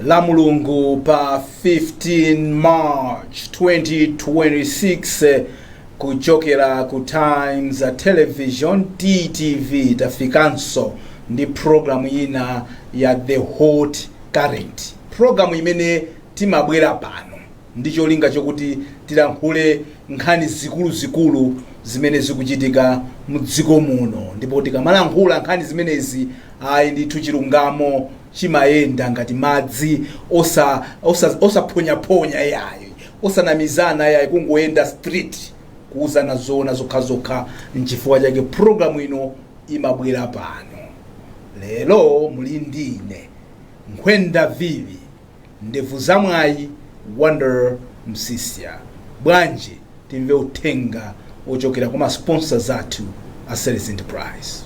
La Mulungu pa 15 March 2026, kuchokera ku Times Television, TTV, tafikanso ndi programu ina ya The Hot Current, programu imene timabwera pano ndi cholinga chokuti tilankhule nkhani zikuluzikulu zimene zikuchitika mdziko muno. Ndipo tikamalankhula nkhani zimenezi, ayi ndithu, chilungamo chimayenda ngati madzi, osaphonyaphonya yayi, osanamizana yayi, kungoyenda straight, kuuzana zoona zokhazokha. Nchifukwa chake programu ino imabwera pano. Lero muli ndine Nkhwenda Vivi, ndevu zamwayi, Wonder Msisia. Bwanji timve uthenga ochokera kwa masponsors athu a Selly's Enterprise?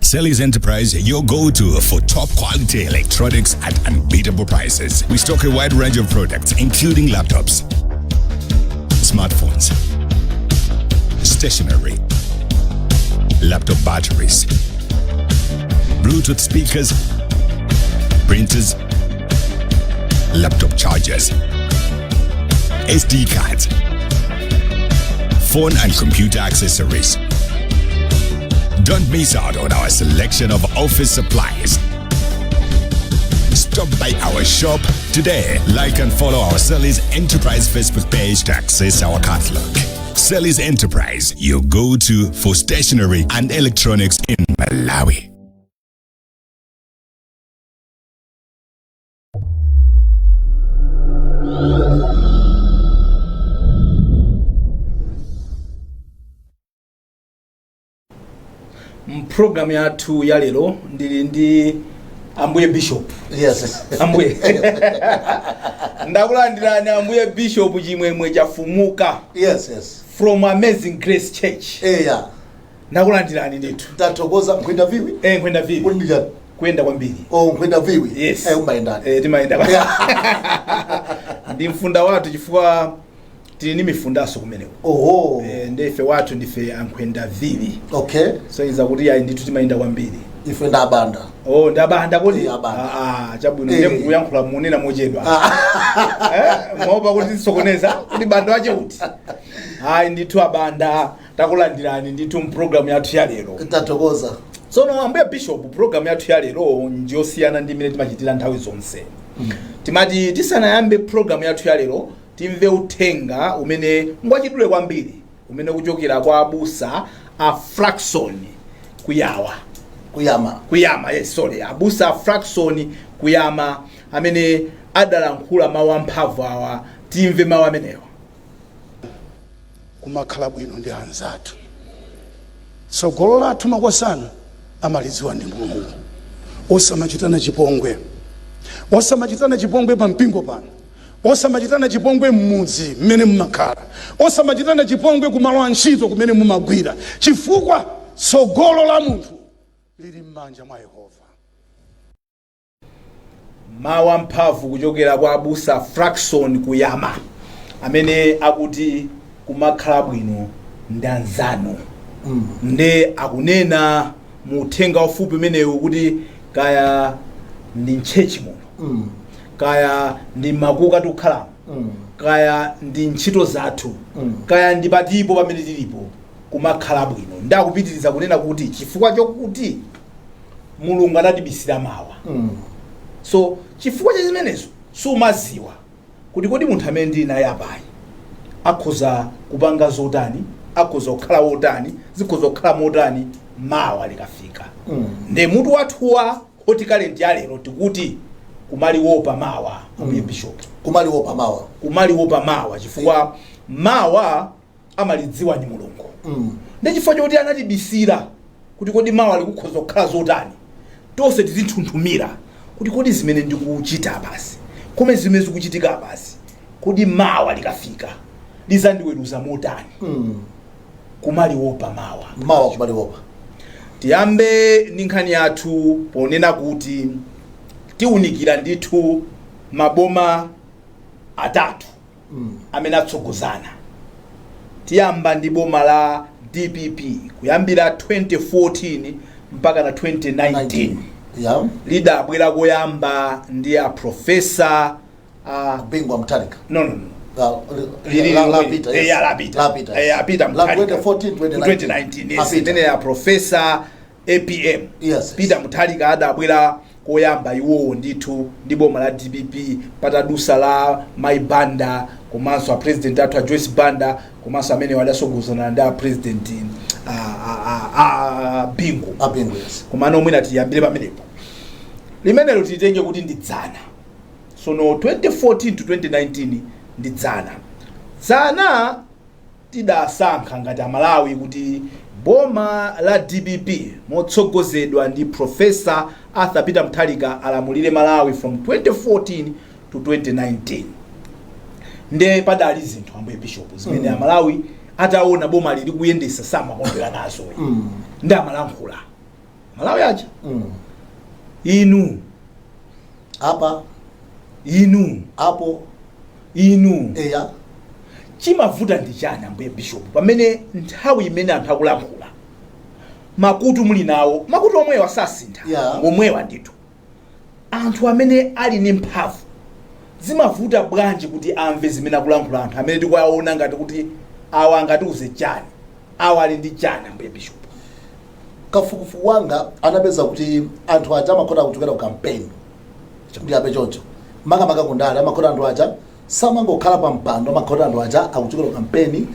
Selly's Enterprise, your go-to for top quality electronics at unbeatable prices. We stock a wide range of products, including laptops, smartphones, stationery, laptop batteries, Bluetooth speakers, printers, laptop chargers, SD cards, phone and computer accessories. Don't miss out on our selection of office supplies. Stop by our shop today. Like and follow our Selly's Enterprise Facebook page to access our catalog. Selly's Enterprise, your go-to for stationery and electronics in Malawi. Mpulogalamu yathu ya lero ndili ndi ambuye Bishop. Yes. Ambuye, ndakulandirani, ambuye Bishop Chimwemwe Chafumuka Yes. from Amazing Grace Church. Eya. Ndakulandirani ndithu. Tathokoza, Nkhwenda Viwi. Eh, Nkhwenda Viwi. Kuli ndi chani? Kuyenda kwambiri. Oh, Nkhwenda Viwi. Yes. Eh, umayendani. Eh, timayenda ndi mfunda wathu, chifukwa tili ndi mifundaso kumeneko. Oho. Eh, ndife wathu, ndife ankhwenda Viwi. Okay. Sonyeza kuti ayi ndithu timayenda kwambiri. Ife ndabanda. Oh, ndabanda kodi? Eh, abanda. Ah, ah, chabwino. Eh. Ndiye mukuyankhula munena mochedwa, eh, maopa kuti tisokoneza kuti bando wache kuti. Ayi ndithu, abanda, takulandirani ndithu mpulogalamu yathu ya lero. Tathokoza. Tsono ambuye Bishop, program yathu ya lero njosiyana ndi imene timachitira nthawi zonse. Timati tisanayambe program yathu ya lero, timve uthenga umene ngwachidule kwambiri, umene kuchokera kwa abusa a Fraxon Kuyawa. Kuyama. Kuyama, yes, sorry, abusa a Fraxon Kuyama amene adalankhula mawu amphamvu awa. Timve mawu amenewa. Kumakhala bwino ndi anzathu. Tsogolo lathu, makosana, amalidziwa ndi Mulungu. Osamachitana chipongwe, osamachitana chipongwe pa mpingo pano, osamachitana chipongwe m'mudzi mmene mumakhala, osamachitana chipongwe kumalo a ntchito kumene mumagwira, chifukwa tsogolo la munthu lili m'manja mwa Yehova. Mawu amphamvu kuchokera kwa abusa Fraxon Kuyama amene akuti kumakhala bwino ndi anzanu. Nde akunena mu uthenga ufupi umenewu kuti kaya ndi m'church muno, kaya ndi makuka tikukhalamo, kaya ndi ntchito zathu, kaya ndi patipo pamene tilipo, kumakhala bwino. Ndakupitiriza kunena kuti chifukwa chokuti Mulungu anatibisira mawa, so chifukwa cha zimenezo sumaziwa kuti kodi munthu amene ndili naye apayi akhoza kupanga zotani, akhoza kukhala wotani, zikhoza kukhala motani mawa likafika. Nde mutu wathu wa Hot Current ya lero tikuti kumaliwopa mawa, ambuye Bishop. Kumaliwopa mawa. Kumaliwopa mawa, chifukwa mawa amalidziwa ndi Mulungu. Ndi chifukwa chokuti anatibisira kuti kodi mawa likukhoza kukhala zotani, tonse tizinthunthumira kuti kodi zimene ndikuchita basi, kome zimene zikuchitika basi, kodi mawa likafika lizandiweruza motani? Kumaliwopa mawa. Mawa kumaliwopa. Tiyambe ndi nkhani yathu ponena kuti tiwunikira ndithu maboma atatu amene atsogozana. Tiyamba ndi boma la DPP kuyambira 2014 mpaka na 2019. Lidabwera koyamba ndi a Professor a Bingu wa Mutharika. No. La Peter, yes. Yeah, la Peter. La Peter, yes. La Peter La Mutharika. 2014, 2019. 2019, yes. Peter. Imene ya Professor APM Peter Mutharika adabwera koyamba iwowo ndithu ndi boma la DPP, patadusa la Mai Banda komanso a President athu a Joyce Banda, komanso amene adasogozana ndi a President a Bingu. A Bingu, yes. Komano mwina tiyambire pamenepo, limenelo tilitenge kuti ndi dzana. Sono 2014 to 2019 ndi dzana. Dzana tidasankha ngati Amalawi kuti boma la DPP motsogozedwa ndi Professor Arthur Peter Mutharika alamulire Malawi from 2014 to 2019. Nde padali zinthu, ambuye Bishop, zimene Amalawi ataona boma lili kuyendesa samakondwera nazo. Ndi amalankhula Malawi aja, inu apa, inu apo, inu. Eya. Chimavuta ndi chani, ambuye Bishop, pamene nthawi imene anthu akulankhula makutu muli nawo, makutu omwewa sasintha, omwewa ndithu, anthu amene ali ndi mphamvu zimavuta bwanji kuti amve zimene akulankhula anthu amene tikuwaona ngati kuti awa angatiuze chani, awa ali ndi chani, ambuye Bishop? Kafukufuku wanga anapeza kuti anthu aja amakhota kuchokera ku campaign. Ndi ape choncho, makamaka kundale, amakhota anthu aja samangokhala pa mpando, amakhota anthu aja akuchokera ku campaign,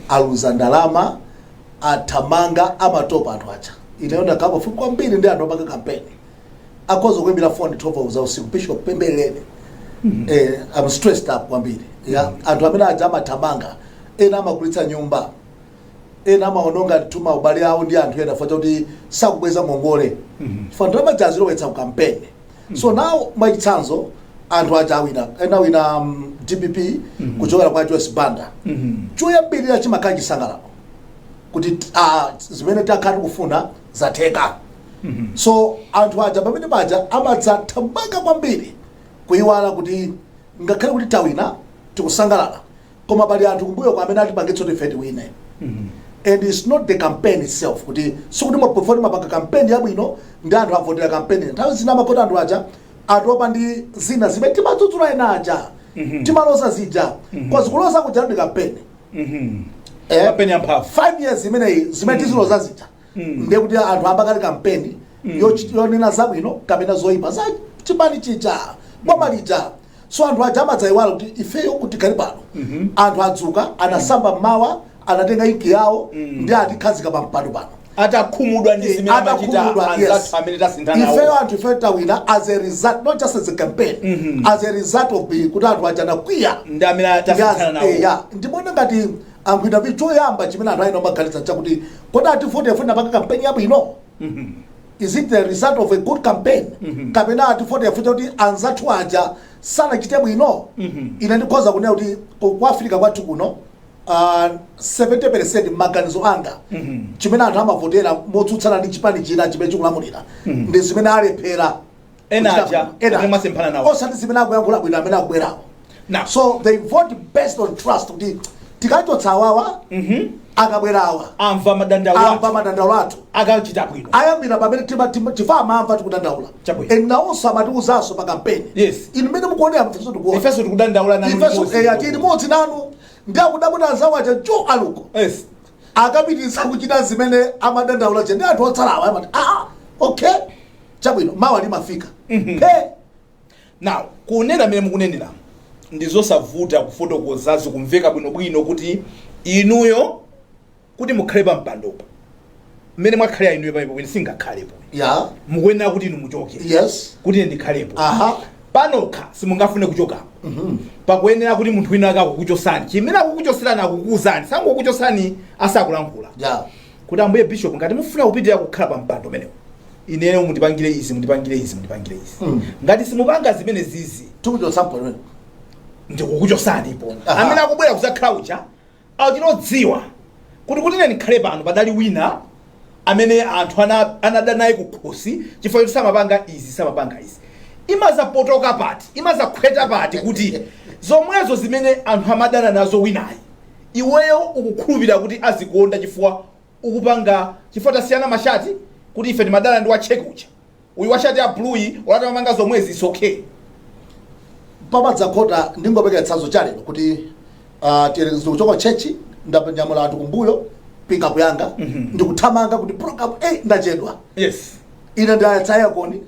aluza ndalama, athamanga, amatopa anthu aja. Ineyo ndakhala pafupi kwambiri ndi anthu amanga campaign. Akhoza kuimbira phone 12 za usiku, "Bishop, pempherereni, I'm stressed up kwambiri." Ya, anthu amene aja amathamanga, ena amagulitsa nyumba, ena amaononga mtuma ubale awo ndi anthu ena kuti sakubweza ngongole, chifukwa ndalama zazilowetsa ku campaign. So now, mwachitsanzo, anthu aja awina, ena awina DPP kuchokera kwa Joyce Banda, choyambirira chimakhala chisangalalo kuti zimene takhala tikufuna zatheka. So anthu aja pamene paja amadzathamanga kwambiri, kuyiwala kuti ngakhale kuti tawina, tikusangalala, koma pali anthu kumbuyo kwa amene atipangitsa kuti ife tiwine. And it's not the campaign itself, kuti sikuti mapofoni mapanga campaign yabwino ndi anthu avotera campaign. Nthawi zina amakota anthu aja atopa ndi zina zimene timadzudzula ena aja, timaloza zija, 'cause kuloza kuja ndi campaign. Campaign yamphamvu. 5 years imeneyi, zimene tiziloza zija, ndiye kuti anthu ambakali campaign yonena zabwino kapena zoyipa za chipani chija, boma lija. So anthu aja amadzayiwala kuti ifeyo kuti kali pano anthu adzuka, anasamba mmawa, anatenga inki yawo ndi atikhazika pa mpando pano. Atakhumudwa ndi zimene amachita Atakhumudwa, yes. anzathu amene tasintha nawo. Ifeyo anthu ifeyo tawina as a result, not just as a campaign, as a result of the kuti anthu aja anakwiya ndi amene tasinthana nawo. Ya, ndimona ngati ankhwina choyamba chimene anthu ayina amaganiza chakuti kodi atifote afuna panga campaign yabwino, is it the result of a good campaign, kapena atifote afuna kuti anzathu aja sanachite bwino? Ine ndikhoza kunena kuti ku Africa kwathu kuno, 70% maganizo anga, chimene anthu amavotera motsutsana ndi chipani china chimene chikulamulira ndi zimene alephera Ena kuchita aja, bwino. Ena amene mwasemphana nawo. Osati zimene akuyankhula bwino amene akubwerawo. Now So they vote based on trust, kuti tikachotsa awawa, akabwera awa amva madandaulo amva athu, madandaulo athu, akachita bwino. Ayambira pamene chifukwa amamva tikudandaula. Chabwino. And nawonso amatiuzanso pa kampeni, inu mmene mukuonera, mfeso tikuona, ifenso tikudandaula nanu ifenso limodzi. eya, tili limodzi nanu. Ndi akudabwita anzawo aja jo aluko akapitiriza kuchita zimene amadandaula je, ndi anthu otsalawa amati, "Ah, okay, chabwino, mawa limafika." He. Now, kunena mmene mukunenera ndi zosavuta kufotokoza, zikumveka bwinobwino kuti inuyo kuti mukhale pa mpandopa mmene mwakhalira inuyo pamenepo, ine singakhalepo. Mukuyenera kuti inu muchoke kuti ine ndikhalepo. Panokha simungafune kuchokapo, pakuyenera kuti munthu wina akakukuchosani. Chimene akukuchoserani, akukuuzani, sangokuchosani asakulankhula kuti, "Ambuye Bishop, ngati mufuna kupitirira kukhala pa mpando umenewo, ineyo mundipangire izi, mundipangire izi, mundipangire izi. Ngati simupanga zimene zizi, tikuchotsa mpando." Ndikukuchosanipo. Amene akubwera kuzakhala uja achinodziwa kuti ine ndikhale pano padali wina amene anthu anada naye kukhosi chifukwa choti samapanga izi, samapanga izi. Imazapotoka pati, imazakhweta pati kuti zomwezo zimene anthu amadana nazo winayi, iweyo ukukhulupirira kuti azikuonda chifukwa ukupanga, chifukwa tasiyana mashati, kuti ife timadana ndi wa check uja? Uyu washati ya blue olati amanga zomwezi, is okay. Pamadzakhota, ndingopeka chitsanzo chalero kuti tiyerekeze kuchoka church, ndanyamula anthu kumbuyo, pickup yanga, ndikuthamanga kuti program, ndachedwa. Ine ndayatsa aircon,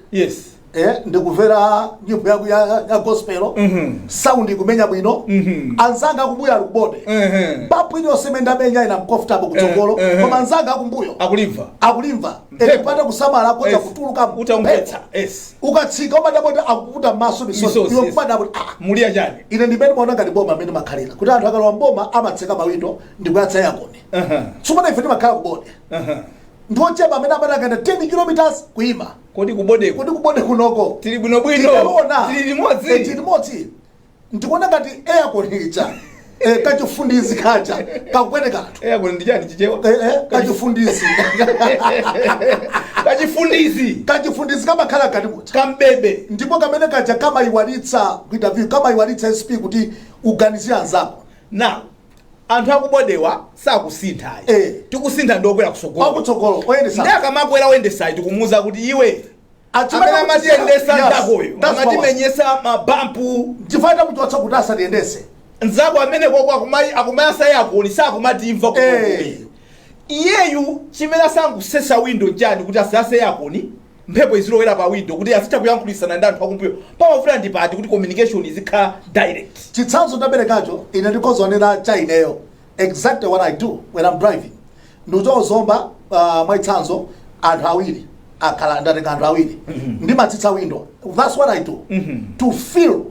ndikumvera nyimbo yaku ya gospel, sound ikumenya bwino. Anzanga akumbuyo ali kubode. Papu iliyonse imene ndamenya, ina comfortable kutsogolo, koma anzanga akumbuyo akulimva. Akulimva. Mphepo. Ekupata kusamala akodza kutuluka. Utaumvetsa, yes. Ukatsika umadaboti akuputa m'maso misozi. Misozi, Iwe yes. kumadaboti, ah, Muliya chani? Ine ndimene maona ngati boma amene makhalira kuti anthu akalowa mboma amatseka mawindo ndikuyatsa aircon. Tsopano ife timakhala kubode, ndiochepa amene amadakanda 10 kilometers kuyima. Kodi kubodeko? Kodi kubode kunoko tili bwinobwino? Tikaona. Tili limodzi. Tili limodzi. Ndikuona ngati aircon ija, kachifundizi kaja kakupwete kanthu. Aircon ndi chani, Chichewa? Kachifundizi. Kachifundizi. Kachifundizi kamakhala kati muja. Kambebe. Ndipo kamene kaja kamayiwalitsa kuita view, kamayiwalitsa sp kuti uganizire anzako. Now anthu akubodewa sakusinthayi. Tikusintha ndiokwera kusogolo. Akutsogolo oyendesa. Ndi akamakwera oyendesayi, tikumuuza kuti iwe amene amatiyendesa nzakoyo amatimenyesa mabampu. Chifukwa muchotsa kuti asatiyendese. Nzako amene koko akumayasa aircon sakumatimva. Iyeyu chimene asankusesa window chani kuti asase aircon, mphepo izilowera pa window kuti azitha kuyankhulisana ndi anthu akumbuyo? Pamavuta ndi pati kuti communication izikhala direct? Chitsanzo ndaperekacho, ine ndikozonena cha ineyo, exactly what I do when I'm driving. Ndikuchozomba, mwaitsanzo anthu awiri akhala, ndatenga anthu awiri, ndimatsitsa window. That's what I do to feel.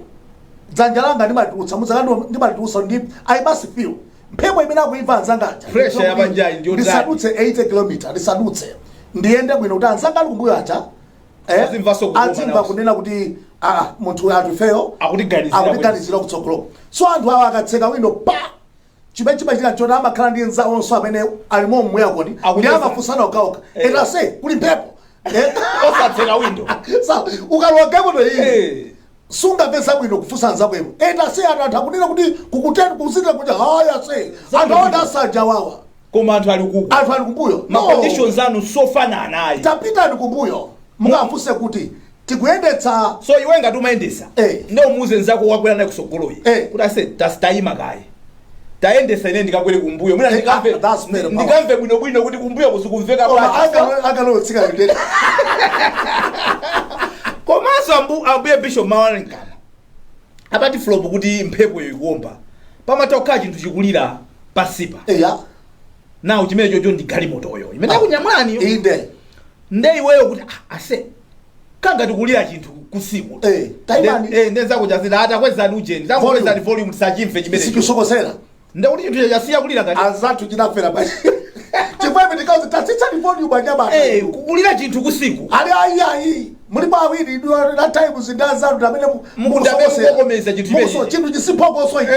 Dzanja langa ndimatulutsa, mudzaka ndimatulutsa ndi I must feel mphepo imene akuimva anzangaja. Pressure yapanjayi ndiyo. Ndisadutse 80 km, ndisadutse, ndiyende bwino kuti anzanga ali kumbuyo aja Azimvanso kukoma azimva nawonso. kunena kuti ah, munthu, anthu ifeyo akutiganizira. Akutiganizira kutsogolo. So anthu awa akatseka window pa, chimene chimachitika choti amakhala ndi nzawonso amene alimo mu aircon ndi amafunsana okhaokha, "Etase kuli mphepo?" Osatseka window. Sa ukalowa galimoto iyi, sungamve bwino kufunsa anzako, "Etase, anthu akunena kuti kukuteni kuzitira kuti haya se anthu awo ndasaja wawa." Koma anthu ali kuku. Anthu ali kumbuyo. Ma No. conditions anu sofanana ayi. Tapitani kumbuyo mukafunse kuti tikuyendetsa. So iwe ngati umayendesa, nde umuuze nzako wakwera naye kusogoloyi kuti ase tasitayima kaye, tayendesa, ine ndikakwere kumbuyo mwina ndikamve Ah, that's very powerful. ndikamve bwinobwino kuti kumbuyo kuzikumveka Koma bwanji. Akalotsika ndete. Komanso ambuye Bishop mawalenkana apati flop kuti mphepo iyo ikuomba, pamatha kukhala chinthu chikulira pasipa. Nawo chimene chocho ndi galimotoyo imene akunyamulaniyo. Nde iweyo kuti, "Ah, ase kangati kulira chinthu kusiku." Taimani. Ndenzako chazita atakwezani ujeni, takwezani volume tisachimve chimene. Sikusokosera. Nde kuti chinthu chasiya kulira ngati anzathu chinafera pa chifukwa ife tikauzi tatsitsani volume anyamata. Kukulira chinthu kusiku. Ali ayi ayi, mulipo awiri na times ndi anzathu amene Mukundamene mukukokomeza chinthu chimenechi. Chinthu chisiphokoso ichi.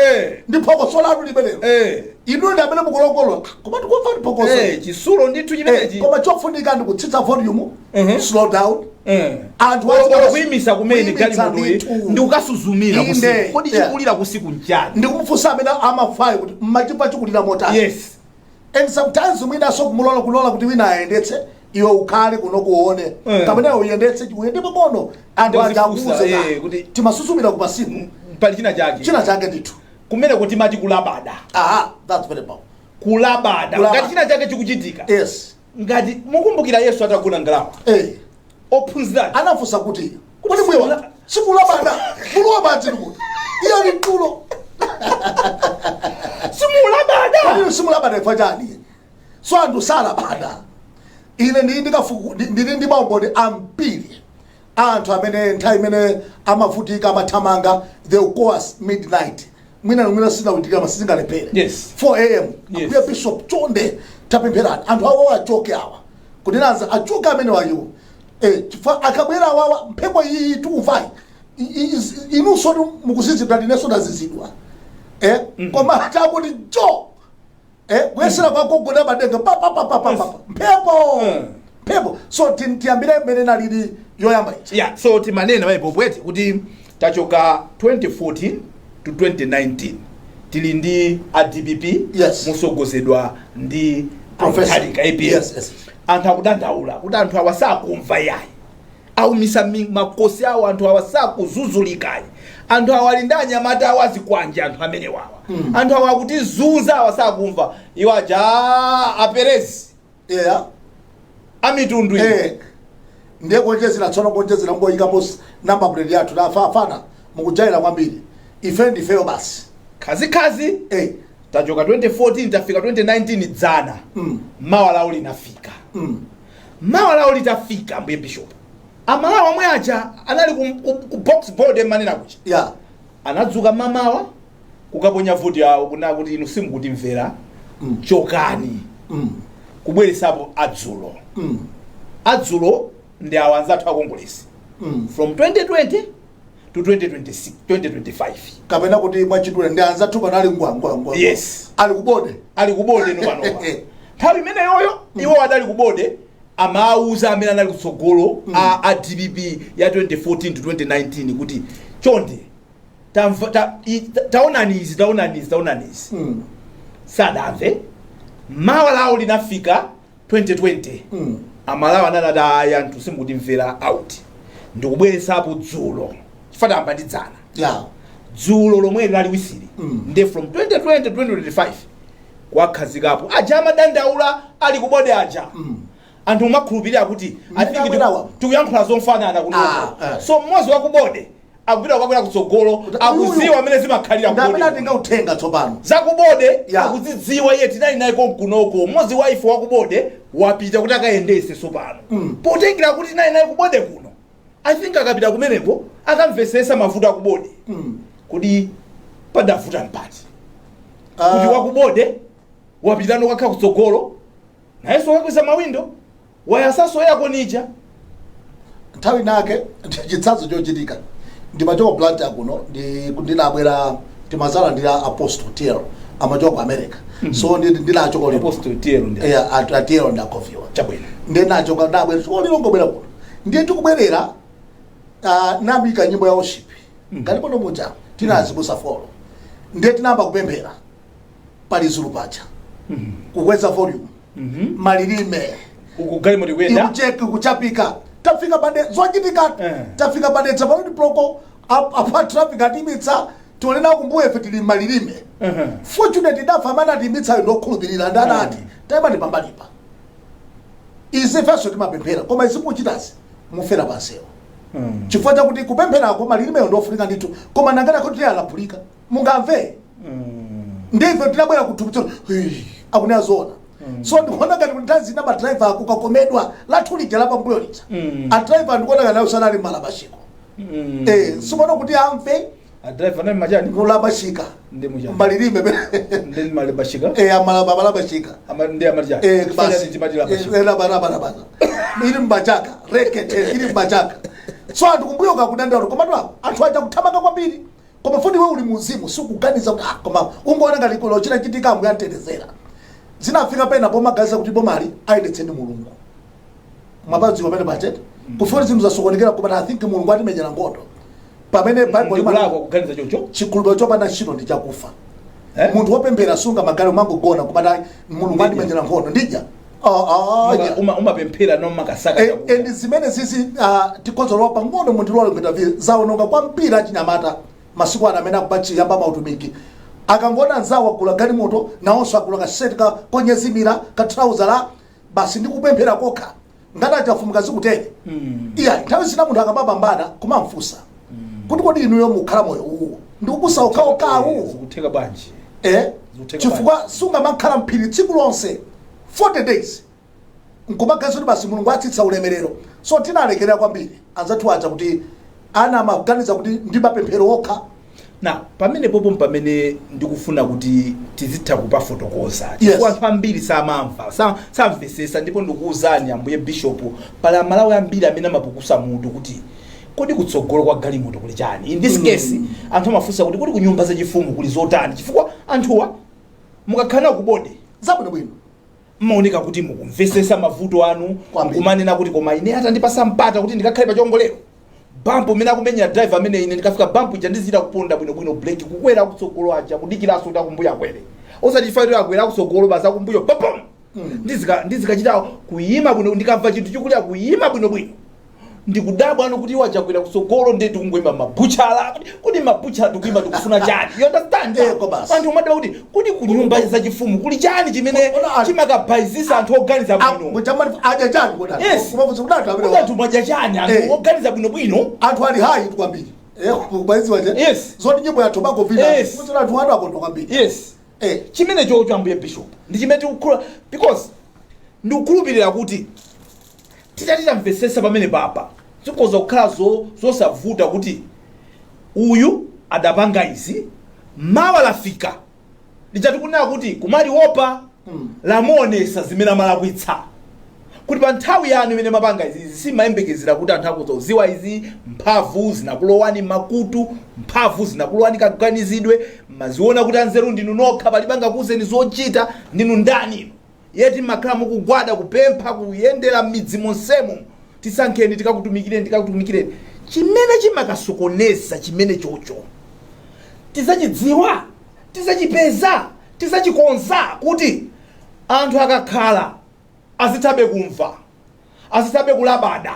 Ndi phokoso lanu limenelo. Inu ndi amene mukulongolola, koma tikumva ndi phokoso. Chisulo ndithu chimenechi. Koma chofunika ndi kutsitsa volume, slow down. Anthu Olo kuyimisa kumene kuyimisa galimotoyi ndithu. ndi kukasuzumira kusiku, kodi chikulira kusiku nchani? Ndikumufunsa amene amafayo kuti mmachimva chikulira motani? And sometimes mwinaso kumulola, kulola kuti wina ayendetse, iwe ukhale kuno kuone, kapena iwe uyendetse, uyende pang'ono, anthu aja Ndizifunsa, akuuze kuti timasusumira kupasiku. Pali china chake. China chake ndithu. Kumene kuti mati kulabada. Aha, that's very powerful. Kulabada. Kulabada. Ngati china chake chikuchitika. Ngati mukumbukira Yesu atagona ngalawa, ophunzira anafunsa kuti, "Kodi mwewa sikulabada? Muluwa madzi kuti iye ali mtulo." Simulabada? Kodi simulabada ifwa chani? So anthu salabada. Ine ndili ndikafuku, ndili ndi maumboni ambiri anthu amene nthawi imene amavutika amathamanga. They will call us midnight, mwina mwina sinawitika masizingalephere, 4 a.m. "Ambuye Bishop, chonde tapempherani anthu awo achoke awa," kuti naza achoke amene wayiwo, chifukwa akabwera awawa mphepo iyi tikumvayi, inunso mukuzizidwa, ndinenso ndazizidwa, koma takuti jo, kuyesera kwakogona madenga pa pa pa pa pa pa mphepo. Mphepo. So tiyambire mmene nalili yoyamba ichi. Yeah, so timanena paipo pwete kuti tachoka 2014 to 2019, tili ndi a DPP musogozedwa ndi Professor. Mutharika, APM. Yes. Anthu akudandaula kuti anthu awa sakumva yayi. Aumisa makosi awo anthu awa, sakuzuzulikayi. Anthu awa ali ndi anyamata awo azikwanje. Anthu amene wawa, anthu awa akutizunza awa, sakumva. Iwo aja, aperezi amitundu iyi. Ndiye kuonjezera tsono, kuonjezera ngoyikapo number plate yathu tafafana mukujaira kwambiri. Ife ndifeyo basi. Khazikhazi. Tachoka 2014, tafika 2019 dzana. Mawa lawo linafika. Mawa lawo litafika, mbuye bishop, Amalawi omwe aja anali ku box board manena kucha anadzuka mamawa kukaponya voti yawo kuna kuti inu simukutimvera, chokani. Kubweresapo adzulo. Adzulo ndi awo anzathu akongolesi from 2020 to 2026, 2025. Kapena kuti mwachidule ndi anzathu pano ali ngwangwangwa. Yes. Ali kubode. Ali kubode no panopa. Nthawi imeneyoyo iwo adali kubode, amawuza amene anali kutsogolo a DPP ya 2014 to 2019 kuti chonde taonani izi, taonani izi, taonani izi. Sadamve. Mawa lawo linafika 2020. Amalawi ananati ayi, anthu simukutimvera, out. Ndikubweresapo dzulo chifukwa tayamba ndi dzana. Dzulo lomwe lali wisiri. Nde from 2020 2025 kwakhazikapo aja amadandaula ali kubode aja. Anthu umakhulupirira kuti I think Abwerawa. tikuyankhula zofanana kunoko. So mmodzi wa kubode akupita kukakwera kutsogolo, akuziwa amene zimakhalira Ndi amene kubode. atenga uthenga tsopano. Zakubode akuzidziwa iye, tinali naye konkunoko. Mmodzi wa ife wakubode wapita kuti akayendese tsopano. Potengera kuti tinali naye kubode kuno, I think akapita kumeneko akamvesesa mavuto akubode. Kuti padavuta mpati kuti wakubode wapitano kakha kutsogolo, nayenso wakweza mawindo, wayasaso yako nija? Nthawi nake chitsanzo chochitika, ndimachoka Blantyre kuno, ndinabwera timazala ndi a Apostle TL amachoka ku America, so ndinachoka ulendo. Apostle TL ndi Yeah, a TL ndakoviwa. Chabwino. Ndiye nachoka, ndabwera olilongobwera kuno, ndiye tikubwerera, namika nyimbo ya worship ngati muja tinazibusa 4, ndiye tinayamba kupemphera pali zulu paja, kukweza volume, malilime. Uku galimoto ikuyenda. Ikucheka, kuchapika. Tafika pade zochitika. Tafika padetsa pa roadblock apa, traffic atimitsa, tionena kumbuyo ife tili malilime. Fortunate idafa amene atimitsayo ndokhulupirira, ndi anati tayima ndipambalipa izi, ifenso timapemphera, koma izi mukuchitazi mufera pansewo. Chifukwa chakuti kupempherako malilimeyo ndofunika ndithu, koma nangati kuti alaphulika mungamve. Ndife tinabwera kuthupi, akunena zoona. So ndikuona ngati kuti nthawi zina madraiva akukakomedwa lathu lija lapambuyo lija. Adraiva ndikuona ngati nawo sanali malabashiko. Sikuona kuti amve. Adraiva nali machani? Mulabashika. Ndi muchani? Malilime. Ndi malabashika. Amalabashika. Ndi amachani? Basi. Timati labashika. Labalabala ili mbachaka rekete ili mbachaka. So anthu kumbuyo kakudandaula, komatu apo anthu aja kuthamanga kwambiri, koma futi iwe uli muzimu, sikuganiza kuti koma ungoona ngati kulo chinachitika, ambuye antetezera. Zinafika pena pomaganiza kuti bomali ayendetse ndi Mulungu. Mwapadziwa pamene pachete kufuna zinthu zasokonekera, koma I think Mulungu atimenyera nkhondo pamene Bible Ndikulakwa kuganiza choncho? Chikhulupiriro chopanda ntchito ndi chakufa. Eh? Munthu wopemphera sunga magale umangogona kumati Mulungu Ndidya. atimenyera nkhondo, ndidya. Ah, ah, Maka- yeah. Umapemphera nomakasaka chakudya. And zimene zizi tikhozolowa pang'ono mundilola kuita zaononga kwambiri achinyamata masiku ano amene akupachiyamba mautumiki. Akangoona anzawo agula galimoto, nawonso agula kaseti ka konyezimira ka trouser la basi, ndi kupemphera kokha ngati achafumuka zikutere. Iya, nthawi zina munthu akamapambana kumamfunsa kuti kodi inuyo mukhala moyo uwu ndikubusa okhaokhawu? Zikutheka bwanji? Zikutheka? Chifukwa sungamakhala mphiri tsiku lonse 40 days nkumaganiza kuti basi Mulungu atsitsa ulemerero. So tinalekerera kwambiri anzathu aja kuti ana amaganiza kuti ndi mapemphero okha. Na pamene popo pamene ndikufuna kuti tizitha kupafotokoza, chifukwa anthu ambiri samamva, samvesesa. Ndipo ndikuwuzani ambuye bishop, pali Amalawi ambiri amene amapukusa mutu kuti kodi kutsogolo kwa galimoto kuli chani? In this case anthu amafunsa kuti kodi kunyumba zachifumu kuli zotani? Chifukwa anthuwa mukakhala nawo kubode zabwinobwino, mmaoneka kuti mukumvesesa mavuto anu. Kwambiri. Kumanena kuti koma ine atandipasa mpata kuti ndikakhale pachongolero, bump umene akumenyera driver amene, ine ndikafika bump ija ndizita kuponda bwinobwino brake, kukwera kutsogolo aja, kudikiranso kuti akumbuyo akwere, osati chifukwa kuti akwera kutsogolo basi akumbuyo popom. Ndizikachita kuyima bwino, ndikamva chinthu chikulira kuyima bwinobwino. Ndikudabwa ano kuti wachakwera kutsogolo, ndi tikungoimba mabuchala kuti mabuchala tikuimba tikufuna chani? You understand? Eh, ko basi. Anthu umadabwa kuti ku nyumba zachifumu kuli chani chimene chimakabhaizisa anthu oganiza bwino. Adya chani kodi? Yes. Kumafunsa kuti anthu amene Kuti anthu mwadya chani, anthu oganiza bwinobwino? Anthu ali high kwambiri. Kubaziwa je. Zoti nyimbo ya Tobago Villa. Kuti anthu anu akondwa kwambiri. Chimene chocho, ambuye bishop, ndi chimene tikukhula, because ndikukhulupirira kuti titati tamvesesa pamene papa, zikhoza kukhala zosavuta kuti uyu adapanga izi, mawa lafika lichati kunena kuti kumaliopa lamuonesa zimene amalakwitsa, kuti pa nthawi yanu imene mapanga izi, izi simayembekezera kuti anthu akhoza kuziwa izi. Mphamvu zinakulowani makutu, mphamvu zinakulowani kaganizidwe, maziona kuti anzeru ndinu nokha, palibe kuuzeni zochita, ndinu ndani inu? Yeti makhala mukugwada, kupempha, kuyendera m'midzi monsemo, "Tisankheni, tikakutumikireni, tikakutumikireni." Chimene chimakasokoneza chimene chocho tizachidziwa, tizachipeza, tizachikonza kuti anthu akakhala azithabe kumva, azithabe kulabada,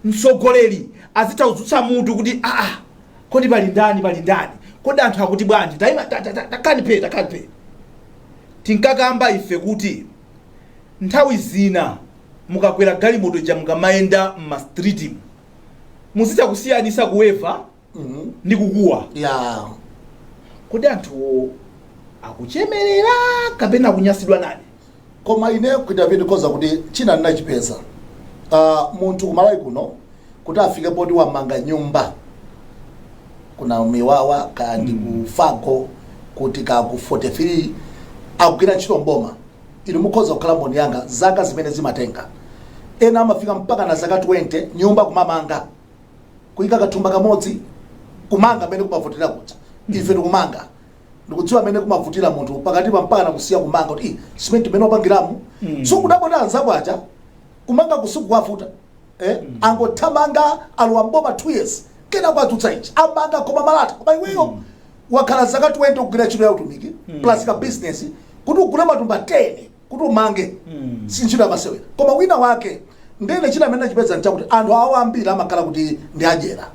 mtsogoleri azitha kudzutsa mutu kuti, "Aa, kodi pali ndani? Pali ndani? Kodi anthu akuti bwanji?" Taima, takhani phe, takhani phe. Tinkakamba ife kuti nthawi zina mukakwera galimoto ija, mukamayenda m'ma street, muzitha kusiyanisa kuweva ndi kukuwa. Kodi anthuwo akuchemerera kapena akunyasidwa nani? Koma ine kuti ndikhoza kuti china ndinachipeza, munthu kumalawi kuno kuti afike poti wamanga nyumba kuna Miwawa, kandi ku Fago, kuti ka ku 43, akugwira ntchito mboma, inu mukhoza kukhala mboni yanga, zaka zimene zimatenga, ena amafika mpaka na zaka 20 nyumba kumamanga, kuyika kathumba kamodzi, kumanga amene kumavutira kuja. Ife tikumanga, ndikudziwa amene kumavutira munthu pakati pa mpaka nakusiya kumanga kuti, "Ih, simenti imene wapangiramu." So kudabota anzako aja kumanga kusiku kwavuta, eh? Angothamanga, alowa mboma 2 years, kena kwadzutsa ichi, amanga koma malata. Koma iweyo wakhala zaka 20 kugwira ntchito ya utumiki plus ka business, kuti ugule matumba 10 kuti umange, si ntchito yamasewera. Koma wina wake ndene china amene achipeza nchakuti anthu awo ambiri amakhala kuti ndi adyera,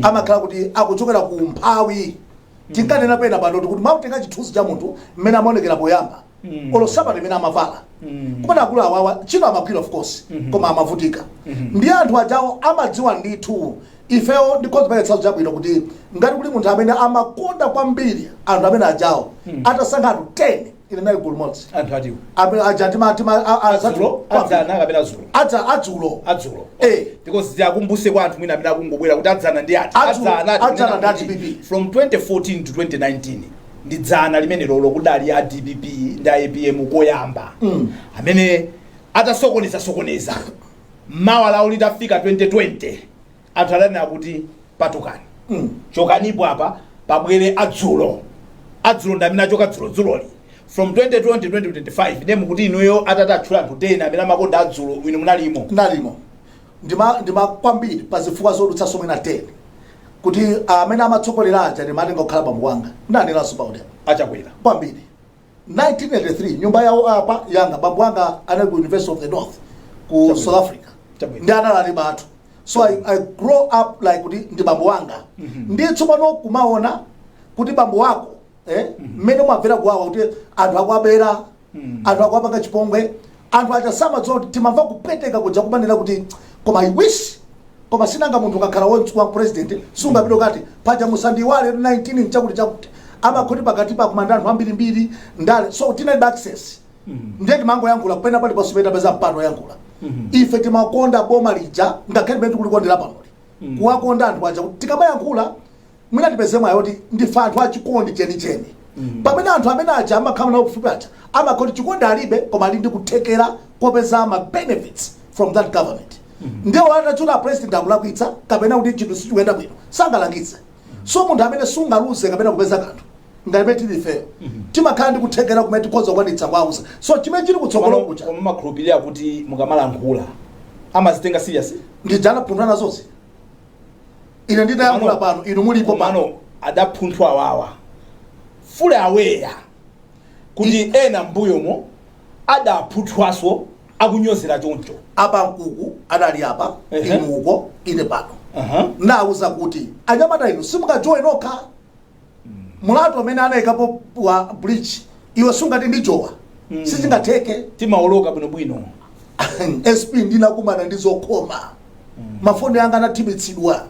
amakhala kuti akuchokera ku mphawi. Tinkanena pena pano kuti mautenga chithunzi cha munthu mmene amaonekera poyamba, olo sapato imene amavala, kumene akulu awawa ntchito amagwira, of course, koma amavutika. Ndi anthu ajawo amadziwa ndithu. Ifeyo ndikhoza pale chitsanzo chabwino kuti ngati kuli munthu amene amakonda kwambiri anthu amene ajawo, atasankha anthu 10, ine nali gulu limodzi. Anthu atiwo? Amene aja tima Adzulo, adzana kapena dzulo? Adza, adzulo. Adzulo. Eh. Because tiakumbuse kwa anthu mwina amene akungobwera kuti adzana ndi ati. Adzana tikunena ndi kuti DPP. From 2014 to 2019 ndi dzana limene lolo kudali a DPP ndi a APM koyamba, amene atasokoneza sokoneza, mawa lawo litafika 2020, anthu adanena kuti, "Patukani, chokanipo apa, pabwere adzulo." Adzulo ndi amene achoka dzulo dzuloli, from 2020 2025. Ndiye mukuti inuyo atati atchula anthu 10 amene amakonda adzulo, inu munalimo? Ndalimo, ndima kwambiri pa zifukwa zodutsa somwe na 10, kuti amene amatsogolera aja ndimatenga kukhala bambo wanga. Ndaneranso pautema. Achakwera? Kwambiri. 1983 nyumba yawo apa yanga, bambo wanga anali ku University of the North ku South Africa. Ndi anali bathu, so I grow up like kuti ndi bambo wanga. Ndi tsopano kumaona kuti bambo wako, mmene umamvera kuwawa kuti anthu akuabera, anthu akuapanga chipongwe, anthu aja samadziwa kuti timamva kupweteka kuja kumanena kuti, "Koma I wish." Koma sinanga munthu ukakhala wa president, sungapita ukati, "Paja musandiwale 19 chakuti chakuti." Amakhoti pakati pa kumanda anthu ambirimbiri ndale, so tinalibe access. Ndiye timangoyankhula kupena paliponse pene tapeza mpata oyankhula. Ife timakonda boma lija ngakhale pamene tikulikondera panoli, kuwakonda anthu aja, kuti tikamayankhula mwina tipeze mwayi kuti ndife anthu achikondi chenicheni, pamene anthu amene aja amakhala nawo kufupi aja amakhoti chikondi alibe, koma ali ndi kuthekera kopeza ma benefits from that government. Ndiye atachula president akulakwitsa kapena kuti chinthu sichikuyenda bwino, sangalangitse. So munthu amene sungaluze kapena kupeza kanthu ngati pamene tili ifeyo, timakhala ndi kuthekera kumene tikhoza kukwanitsa kuwauza. So chimene chili kutsogolo kucha Koma makhulupirira kuti mukamalankhula amazitenga serious? Ndijana phunthwa nazozi. Ine nditayankhula pano, inu mulipo pano. Komano adaphunthwa awawa fully aware kuti ena mbuyomo adaphunthwaso. Akunyozera choncho. Apa Mkuku adali apa. Inu uko, ine pano. Nawuza kuti anyamata inu simungajowe nokha. Mulato amene anayikapo wa bridge, iwe sungati ndijowa, sizingatheke. Timaoloka bwinobwino. SP, ndinakumana ndi zokhoma. Mafoni anga anathimitsidwa.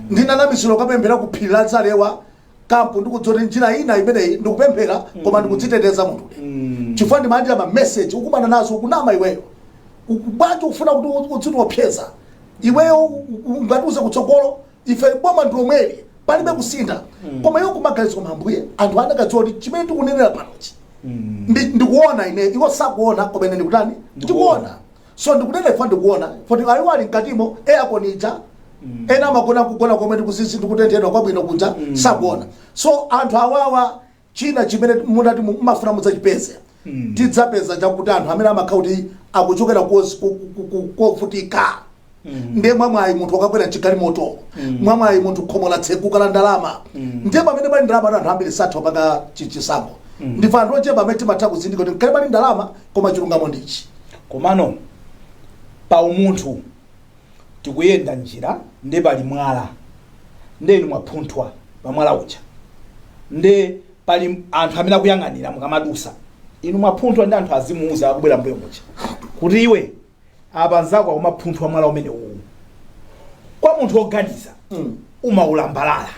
Ndinanamisiro kapemphera ku phiri la Dzalewa kampu, ndikudzoti njira ina imeneyi ndikupemphera koma ndikudziteteza munthu, chifukwa ndimalandira ma message, ukumana nazo, ukunama iweyo. Bwanji ufuna kuti udzitiopseza iweyo? Ungatiuze kutsogolo? Ife boma ndi lomweli, palibe kusintha. Koma iwo kumaganizo, koma Ambuye, anthu anakadziwa kuti chimene tikunenera panochi ndikuona ine, iwo sakuona, koma ine ndikutani? Ndikuona. So ndikunena ifa ndikuona foti ayiwo ali mkatimo, aircon ija, ena amagona kugona komwe ndikuzizi ndikutenthedwa kwabwino kuja, sakuona. So anthu awawa, china chimene munati mumafuna mudzachipeze, tidzapeza chakuti anthu amene amakhala kuti akuchokera kovutika, ndiye mwamwayi munthu akakwera mchigalimoto, mwamwayi munthu khomo latsekuka la ndalama, ndiye pamene pali ndalama anthu ambiri satha paka chisankho. Ndife anthu ochepa amene timatha kuzindika kuti mkale pali ndalama, koma chilungamo ndichi. Komano pa umunthu, tikuyenda njira, nde pali mwala, nde inu mwaphunthwa pa mwala uja, nde pali anthu amene akuyang'anira mukamadusa. Inu mwaphunthwa, ndi anthu azimuuza akubwera mbuyo muja kuti, "Iwe, apa nzako akumaphunthwa mwala umene uwu." Kwa munthu woganiza, umaulambalala.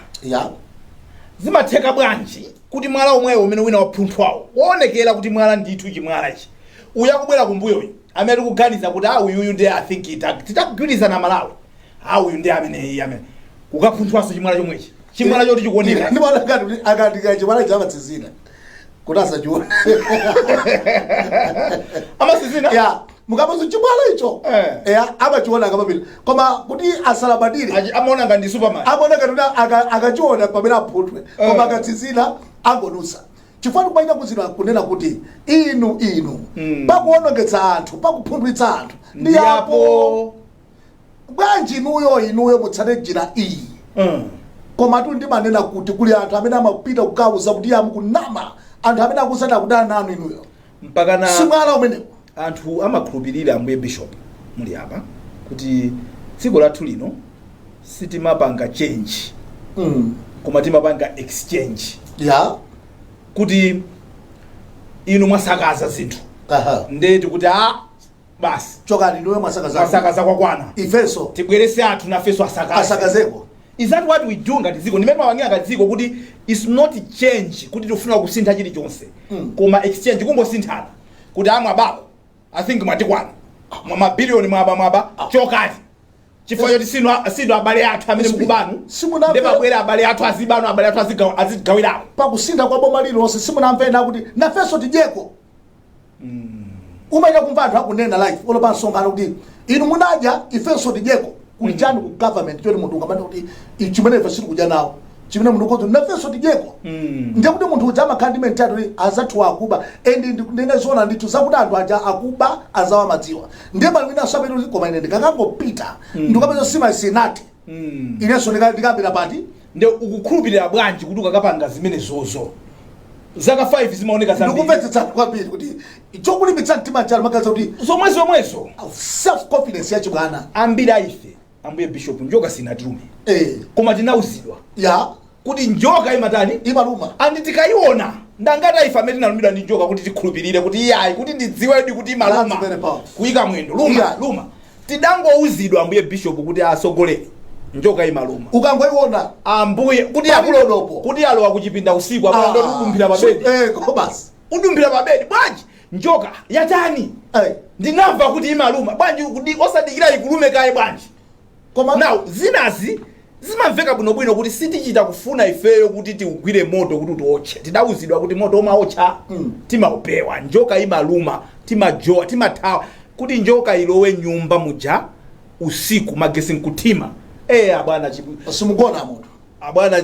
Zimatheka bwanji kuti mwala omwewo umene wina waphunthwawo, woonekera kuti mwala ndithu, chimwala ichi, uyu akubwera kumbuyoyu amene tikuganiza kuti a uyuyu ndi, I think titakugwirizana Malawi, a uyu ndi amene iye amene kukaphunthwanso chimwala chomwechi, chimwala choti chikuoneka? Ndimaona ngati kuti akandika chimwala chamatsinzina kuti asachione. Amasizina. Ya, mukapaso chimwala icho, ya, amachiona akamapita, koma kuti asalabadire. Amaona ngati ndi Superman. Amaona ngati kuti akachiona pamene aphunthwe, koma akatsinzina angodusa, chifukwa tikumaita kuzina kunena kuti inu pakuonongetsa anthu, pakuphunthwitsa anthu ndi apo. Ndiyapo. Bwanji inuyo mutsate njira iyi? Koma tu ndimanena kuti kuli anthu amene amapita kukauza kuti iye mukunama, anthu amene akusati akudana nanu inuyo. Mpakana Si mwala umenewo. Anthu amakhulupirira, Ambuye Bishop muli apa, kuti dziko lathu lino sitimapanga change, koma timapanga exchange, kuti inu mwasakaza zinthu, nde tikuti a basi, chokani, ndiwe mwasakaza. Mwasakaza kwakwana. Ifenso tibwerese athu, nafenso asakaze. Asakazeko. Is that what we do ngati dziko? Ndimene mawangira ngati dziko kuti it's not change, kuti tifuna kusintha chilichonse, koma exchange, kungosinthana kuti amwe abako, I think mwatikwana, mwa mabiliyoni mwaba, mwaba, chokani, chifukwa choti sinu abale athu amene mukubanu. Simunamve- Ndi pabwera abale athu azibano, abale athu azigawirako. Pakusintha kwa boma lililonse, simunamve kuti nafenso tidyeko? Umaita kumva anthu akunena live olo pa msonkhano kuti inu munadya, ifenso tidyeko. Kuli chani ku government choti munthu ungamane kuti chimene ife sitikudya nawo, chimene munthu ukhoza nafenso tidyeko? Ndiye kuti munthu uja amakhala ndi mentality kuti azathu akuba, and ndine zoona ndithu zakuti anthu aja akuba azawa madziwa. Ndiye pali wina asapita kuti koma ine ndikakangopita ndikapeza sima sinati, inenso ndikapita pati? Nde ukukhulupirira bwanji kuti ukakapanga zimene zozo, zaka 5 zimaoneka zambiri? Ndikumvetsetsa kwambiri kuti chokulimbitsa mtima chalo magaza kuti zomwe zomwezo. Self confidence yachibwana. Ambiri aife, Ambuye Bishop, njoka sinatilume, koma tinauzidwa kuti njoka imatani? Imaluma. And tikayiona, ndangati aife amene tinalumidwa ndi njoka kuti tikhulupirire kuti iyayi, kuti ndidziwedi kuti imaluma? That's very powerful. Kuyika mwendo luma, luma. Tidangouzidwa, Ambuye Bishop, kuti asogolere, njoka imaluma. Ukangoiona, Ambuye, kuti Pali akulo dodopo. Kuti alowa kuchipinda usiku, apo ndo udumphira pa bedi. Ko basi. Udumphira pa bedi bwanji? Njoka yatani? Ndinamva kuti imaluma. Bwanji osadikira ikulume kaye bwanji? Koma now zinazi zimamveka bwinobwino kuti sitichita kufuna ifeyo kuti tiugwire moto kuti utiotche. Tidawuzidwa kuti moto umaotcha, timaupewa. Njoka imaluma, timajowa, timathawa. Kuti njoka ilowe nyumba muja usiku, magesi nkuthima, abwana simugona munthu. Abwana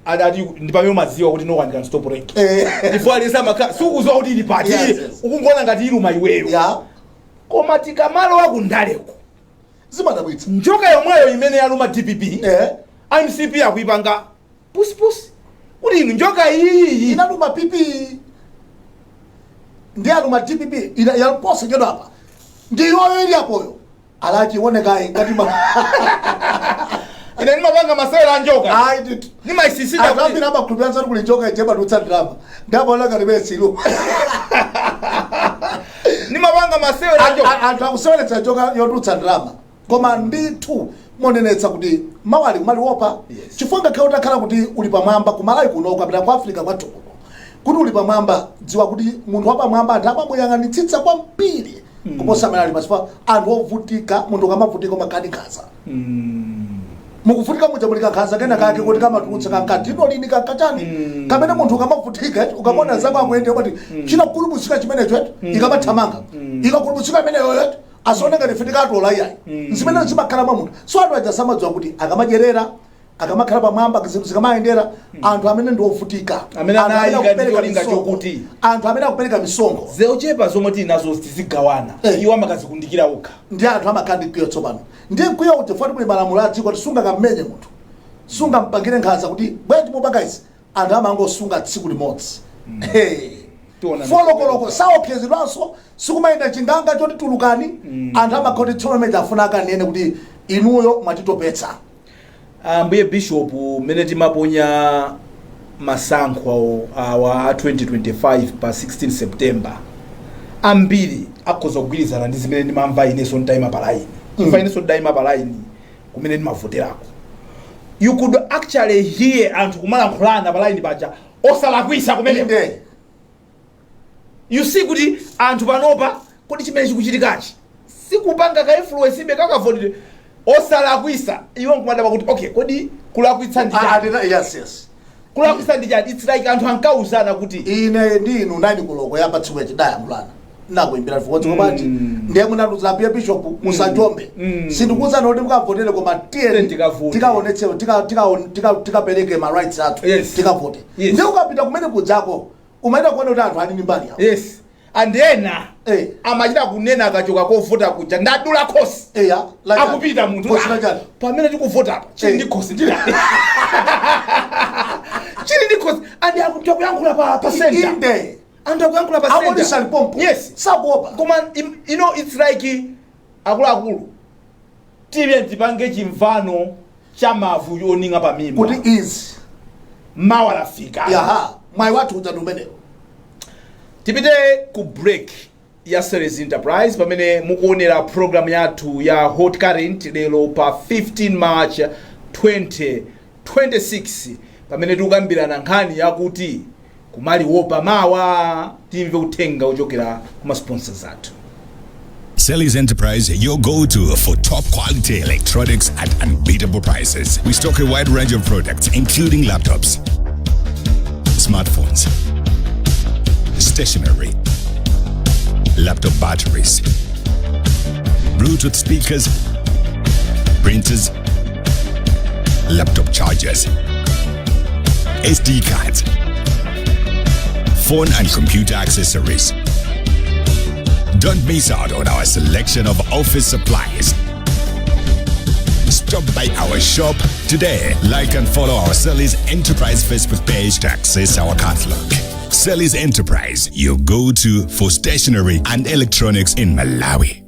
adati ndi pamene umadziwa kuti no one can stop rain. Chifukwa alisa makha sikuziwa kuti ili pati. Ukungoona ngati iluma iweyo. Koma tikamalowa kundaleko, zimadabwitsa. Njoka yomweyo imene yaluma DPP, MCP akuipanga pusipusi kuti inu, njoka iyi inaluma PP, ndi aluma DPP, yaposa chedwa apa. Ndiyoyo ili apoyo alachionekayi ngati ma Ine ndimapanga masewera a njoka. Ayi ndithu. Ndimayisisita Anthu kuti ambiri amakhulupirira zoti kuli njoka ije imatulutsa ndalama, ndapaona ngati mesilu. Ndimapanga masewera a njoka. Anthu akuseweretsa njoka yotulutsa ndalama, koma ndithu monenetsa kuti mawali kumaliwopa, chifukwa ngakhale utakhala kuti uli pamwamba kumalawi kuno kapena ku Africa kwathu kuno, kuti uli pamwamba, dziwa kuti munthu wapamwamba anthu amamuyang'anitsitsa kwambiri kuposa amene ali pansi, chifukwa anthu ovutika, munthu ukamavutika umakhala ndi nkhanza. Mukuvutika muja muli kankhanza kena kake kuti kamatulutsa kankatino lini kankachani kamene munthu ukamavutika eti, ukamona zako akuyende kuti chinakulubusika chimenecho eti, ikamathamanga ikakulubusika imeneyo eti, asaone ngati ife tikatola iyayi. Zimene zimakhala mwa munthu. So anthu aja samadziwa kuti akamadyerera, akamakhala pamwamba, zinthu zikamayendera anthu amene ndi ovutika, Amene anthu anayika ndi akupereka cholinga misonkho, chokuti anthu amene akupereka misonkho, zochepa zomwe tili nazo tizigawana, iwo amakazikundikira okha. Ndi anthu amakhala ndi mkwiyo tsopano. Ndi mkwiyo uja, foti kuli malamulo a dziko kuti sungakammenye munthu, sungampangire nkhanza kuti bwanji mupanga izi. Anthu amangosunga tsiku limodzi. Hey. Tiona. Folokoloko saopsezedwanso, sikumayenda chinganga choti tulukani. Anthu amakhala kuti tsono imene afuna akanene kuti inuyo mwatitopetsa. Ambuye Bishop, mmene timaponya masankho awa a 2025 pa 16 September, ambiri akhoza kugwirizana ndi zimene ndimamva inenso nditayima pa line, chifukwa inenso nditayima pa line kumene ndimavoterako, you could actually hear anthu kumalankhulana pa line paja osalakwisa kumene. You see kuti anthu panopa, kodi chimene chikuchitikachi sikupanga ka influence ibe kakavotedwe osalakwisa? Iwo nkumadabwa kuti okay, kodi kulakwitsa ndi chani? Yes. Kulakwitsa ndi chani? It's like anthu ankauzana kuti Ine ndi inu 9 koloko yamba tsiku yachidayankhulana, nakuimbira foni dziko bwanji, ndiye munandiuza, "Ambuye Bishop, musajombe. Sindikuwuzani kuti mukavotere, koma tiyeni tikavote. Tikaonetse, tikapereke ma rights athu, tikavote." Ndiye ukapita kumene kudzako umaita kuona kuti anthu ali ndi mbali yawo. Yes, and ena amachita kunena akachoka kovota kuja, "Ndadula khosi." Eya, like Akupita munthu, khosi "Ah, lachani?" pamene tikuvota apa chili ndi khosi, ndili chili ndi khosi. And akuti akuyankhula pa center. Anthu akuyankhula pa center. Apolisi ali pompo. Sakuopa. Koma it's like akuluakulu, tiye tipange chimvano cha mavu oning'a pamimba kuti izi mawa lafika. Yaha, mwayi wathu uja ndi umenewo. Tipite ku break ya Selly's Enterprise pamene mukuonera program yathu ya Hot Current lero pa 15 March 2026, pamene tikukambirana nkhani yakuti kumaliwopa mawa. Timve uthenga ochokera kuma sponsors athu. Selly's Enterprise, your go-to for top quality electronics at unbeatable prices. We stock a wide range of products, including laptops, smartphones, stationery, laptop batteries, Bluetooth speakers, printers, laptop chargers, SD cards, phone and computer accessories. Don't miss out on our selection of office supplies. Stop by our shop today. Like and follow our Selly's Enterprise Facebook page to access our catalog. Selly's Enterprise, your go-to for stationery and electronics in Malawi.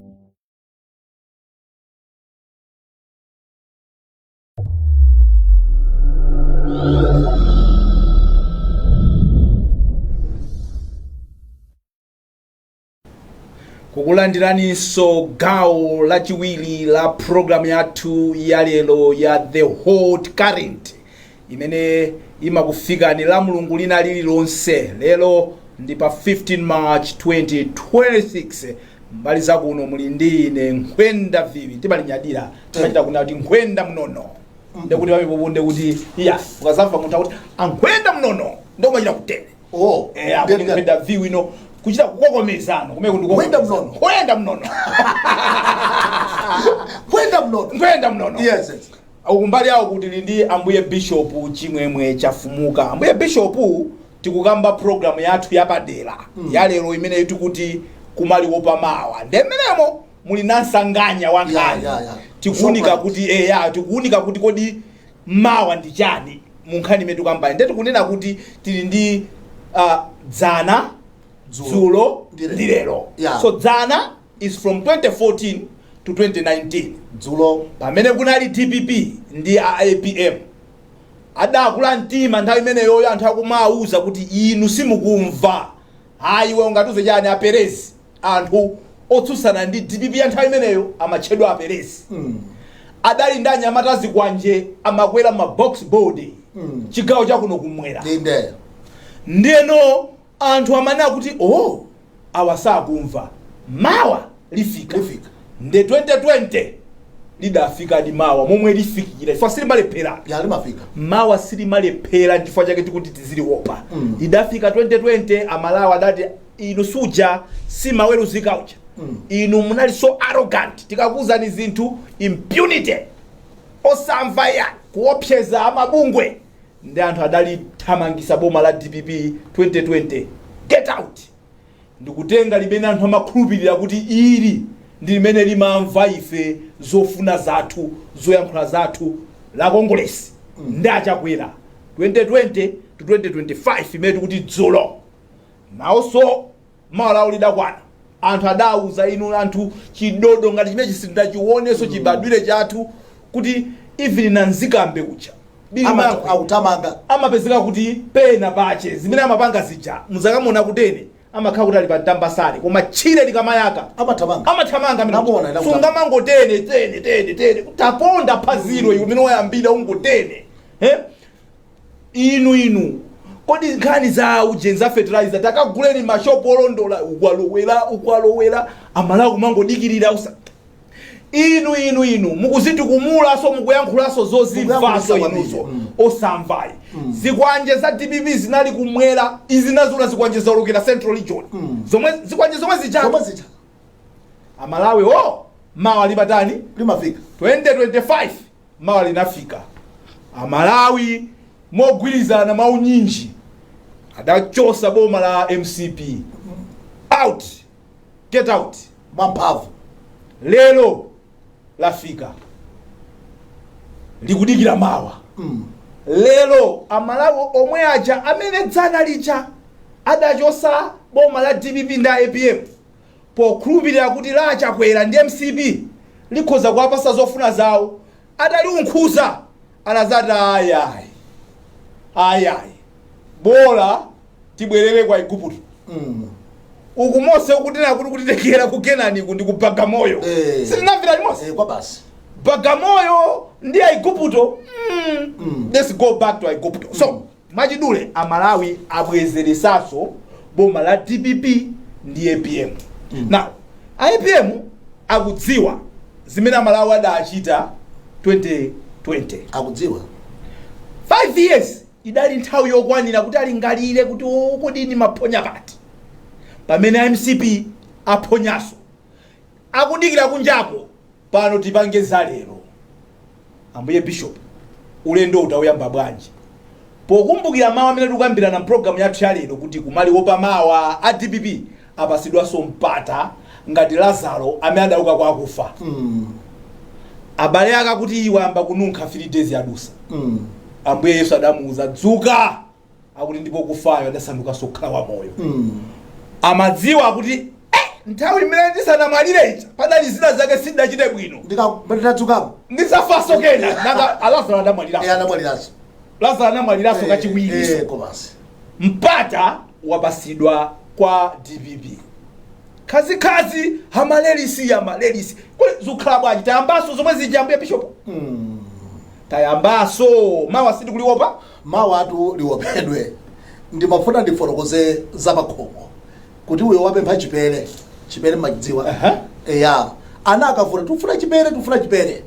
Kukulandiraninso gawo lachiwiri la programu yathu ya lero ya The Hot Current, imene imakufikani la Mulungu lina lililonse. Lero ndi pa 15 March 2026. Mbali zakuno muli ndi ine Nkhwenda Viwi. Timalinyadira, timachita kuna kuti nkhwenda mnono, ndekuti pamenepopo ndekuti iya, ukazamva munthu akuti ankhwenda mnono, ndikumachita kutere. Oh. Akuti nkhwenda viwi ino kuchita kukokomezano kumene. Nkhwenda mnono. Nkhwenda mnono. Nkhwenda mnono. Nkhwenda mnono. Yes. Ukumbali awo kuti li ndi Ambuye Bishop Chimwemwe Chafumuka. Ambuye Bishop, tikukamba programu yathu yapadera ya lero imene tikuti kumaliwopa mawa. Ndemenemo muli nansanganya wa nkhani. Tikuunika kuti eya, tikuunika kuti kodi mawa ndi chani mu nkhani imene tikambayi. Nde tikunena kuti tili ndi dzana, dzulo ndi lero. Ndi lero. So dzana is from 2014 to 2019. Dzulo. Pamene kunali DPP ndi a APM, adakula mtima nthawi imeneyoyo. Anthu akumawuza kuti inu simukumva, hayi, iwe ungatiuze chani, aperezi. Anthu otsutsana ndi DPP ya nthawi imeneyo amatchedwa aperezi. Adali ndi anyamata zikwanje, amakwera ma box board chigawo chakuno kumwera. Ndiyeno anthu amanena kuti, oh, awa sakumva, mawa lifika. Lifika. Nde 2020 lidafika di mawa momwe lifikira, chifukwa silimalephera. Ya, limafika. Mawa silimalephera, chifukwa chake tikuti tiziliopa. Lidafika 2020, Amalawi adati, inu suja simaweruzika uja, inu munali so arrogant, tikakuuzani zinthu, impunity, osamva ya kuopseza amabungwe. Ndi anthu adalithamangisa boma la DPP 2020, get out, ndikutenga limene anthu amakhulupirira kuti ili ndi limene limamva ife, zofuna zathu, zoyankhula zathu, la Kongolesi ndi Achakwera, 2020 to 2025, imene tikuti dzulo. Nawonso mawa lawo lidakwana. Anthu adauza, inu anthu, chidodo ngati chimene chisindachionenso chibadwire chathu, kuti even nanzikambe kucha Bili Mankwe Akutamanga. Amapezeka kuti pena pache zimene amapanga zija, muzakamona kutene amakhala kuti ali pa mtambasale, koma tchire likamayaka Amathamanga. Amathamanga amene. Namuona, namuona. Sungamangotene tene tene tene, taponda phaziro iwe umene wayambira ungotene, eh? Inu kodi nkhani za ujen za fertilizer, takaguleni mashopu olondola, ukwalowera ukwalowera, Amalawi kumangodikirira usa. Inu mukuzitikumulaso, mukuyankhulaso zozimvaso. Mukuyankhulisa kwambiri. Inuzo osamvayi. Zikwanje za DPP zinali kumwera, izi nazula zikwanje zaulukira Central Region, zomwe zikwanje zomwe zija. Zomwe zija. Amalawi o, mawa limatani? Limafika. 2025 mawa linafika. Amalawi mogwirizana maunyinji adachosa boma la MCP, out, get out. Mwamphamvu. Lero lafika, likudikira mawa. Lero Amalawi omwe aja amene dzana lija adachosa boma la DPP ndi APM pokhulupirira kuti la Chakwera ndi MCP likhoza kuwapasa zofuna zawo, ataliunkhuza anazati, ayayi, ayayi, bola tibwerere kwa Igupto. Uku Mose ukutina kuti kutitekera ku Kenani ku ndi ku Bagamoyo. Sitinamvera limodzi? Eh, kwa basi. Bagamoyo ndi Aigupto. Let's go back to Aigupto. So mwachidule, Amalawi abwezeresaso boma la DPP ndi APM. Now APM akudziwa zimene Amalawi adachita 2020. Akudziwa. 5 years idali nthawi yokwanira kuti alingalire kuti, oh, kodi ni maphonya pati, pamene MCP aphonyaso, akudikira kunjako. Pano tipange za lero. Ambuye Bishop, ulendo utawuyamba bwanji, pokumbukira mawu amene tikukambirana mpulogalamu yathu ya lero, kuti kumaliwopa mawa, a DPP apasidwanso mpata ngati Lazaro amene adauka kwa akufa? Abale ake akuti iwe amba kununkha, 3 days yadusa. Ambuye Yesu adamuuza, "Dzuka," akuti ndipo kufayo adasandukanso kukhala wamoyo. Amadziwa kuti nthawi imene ndisanamwalire ija padali zina zake sindachite bwino. Nditadzukamo ndisafaso kena. Nanga Lazaro adamwaliraso? Anamwaliraso. Lazaro anamwaliraso kachiwiri. Komasi. Mpata wapasidwa kwa DPP khazikhazi, amalelisi, amalelisi, kodi zikukhala bwanji? Tayambaso zomwe zija, ambuye Bishop? Tayambaso, mawa sitikuliwopa. Mawu atu liwopedwe. Ndimafuna ndifotokoze zapakhomo kuti uyo wapempha chipere, chipere madziwa? Aha. Eya, ana akavula, "Tifuna chipere, tifuna chipere."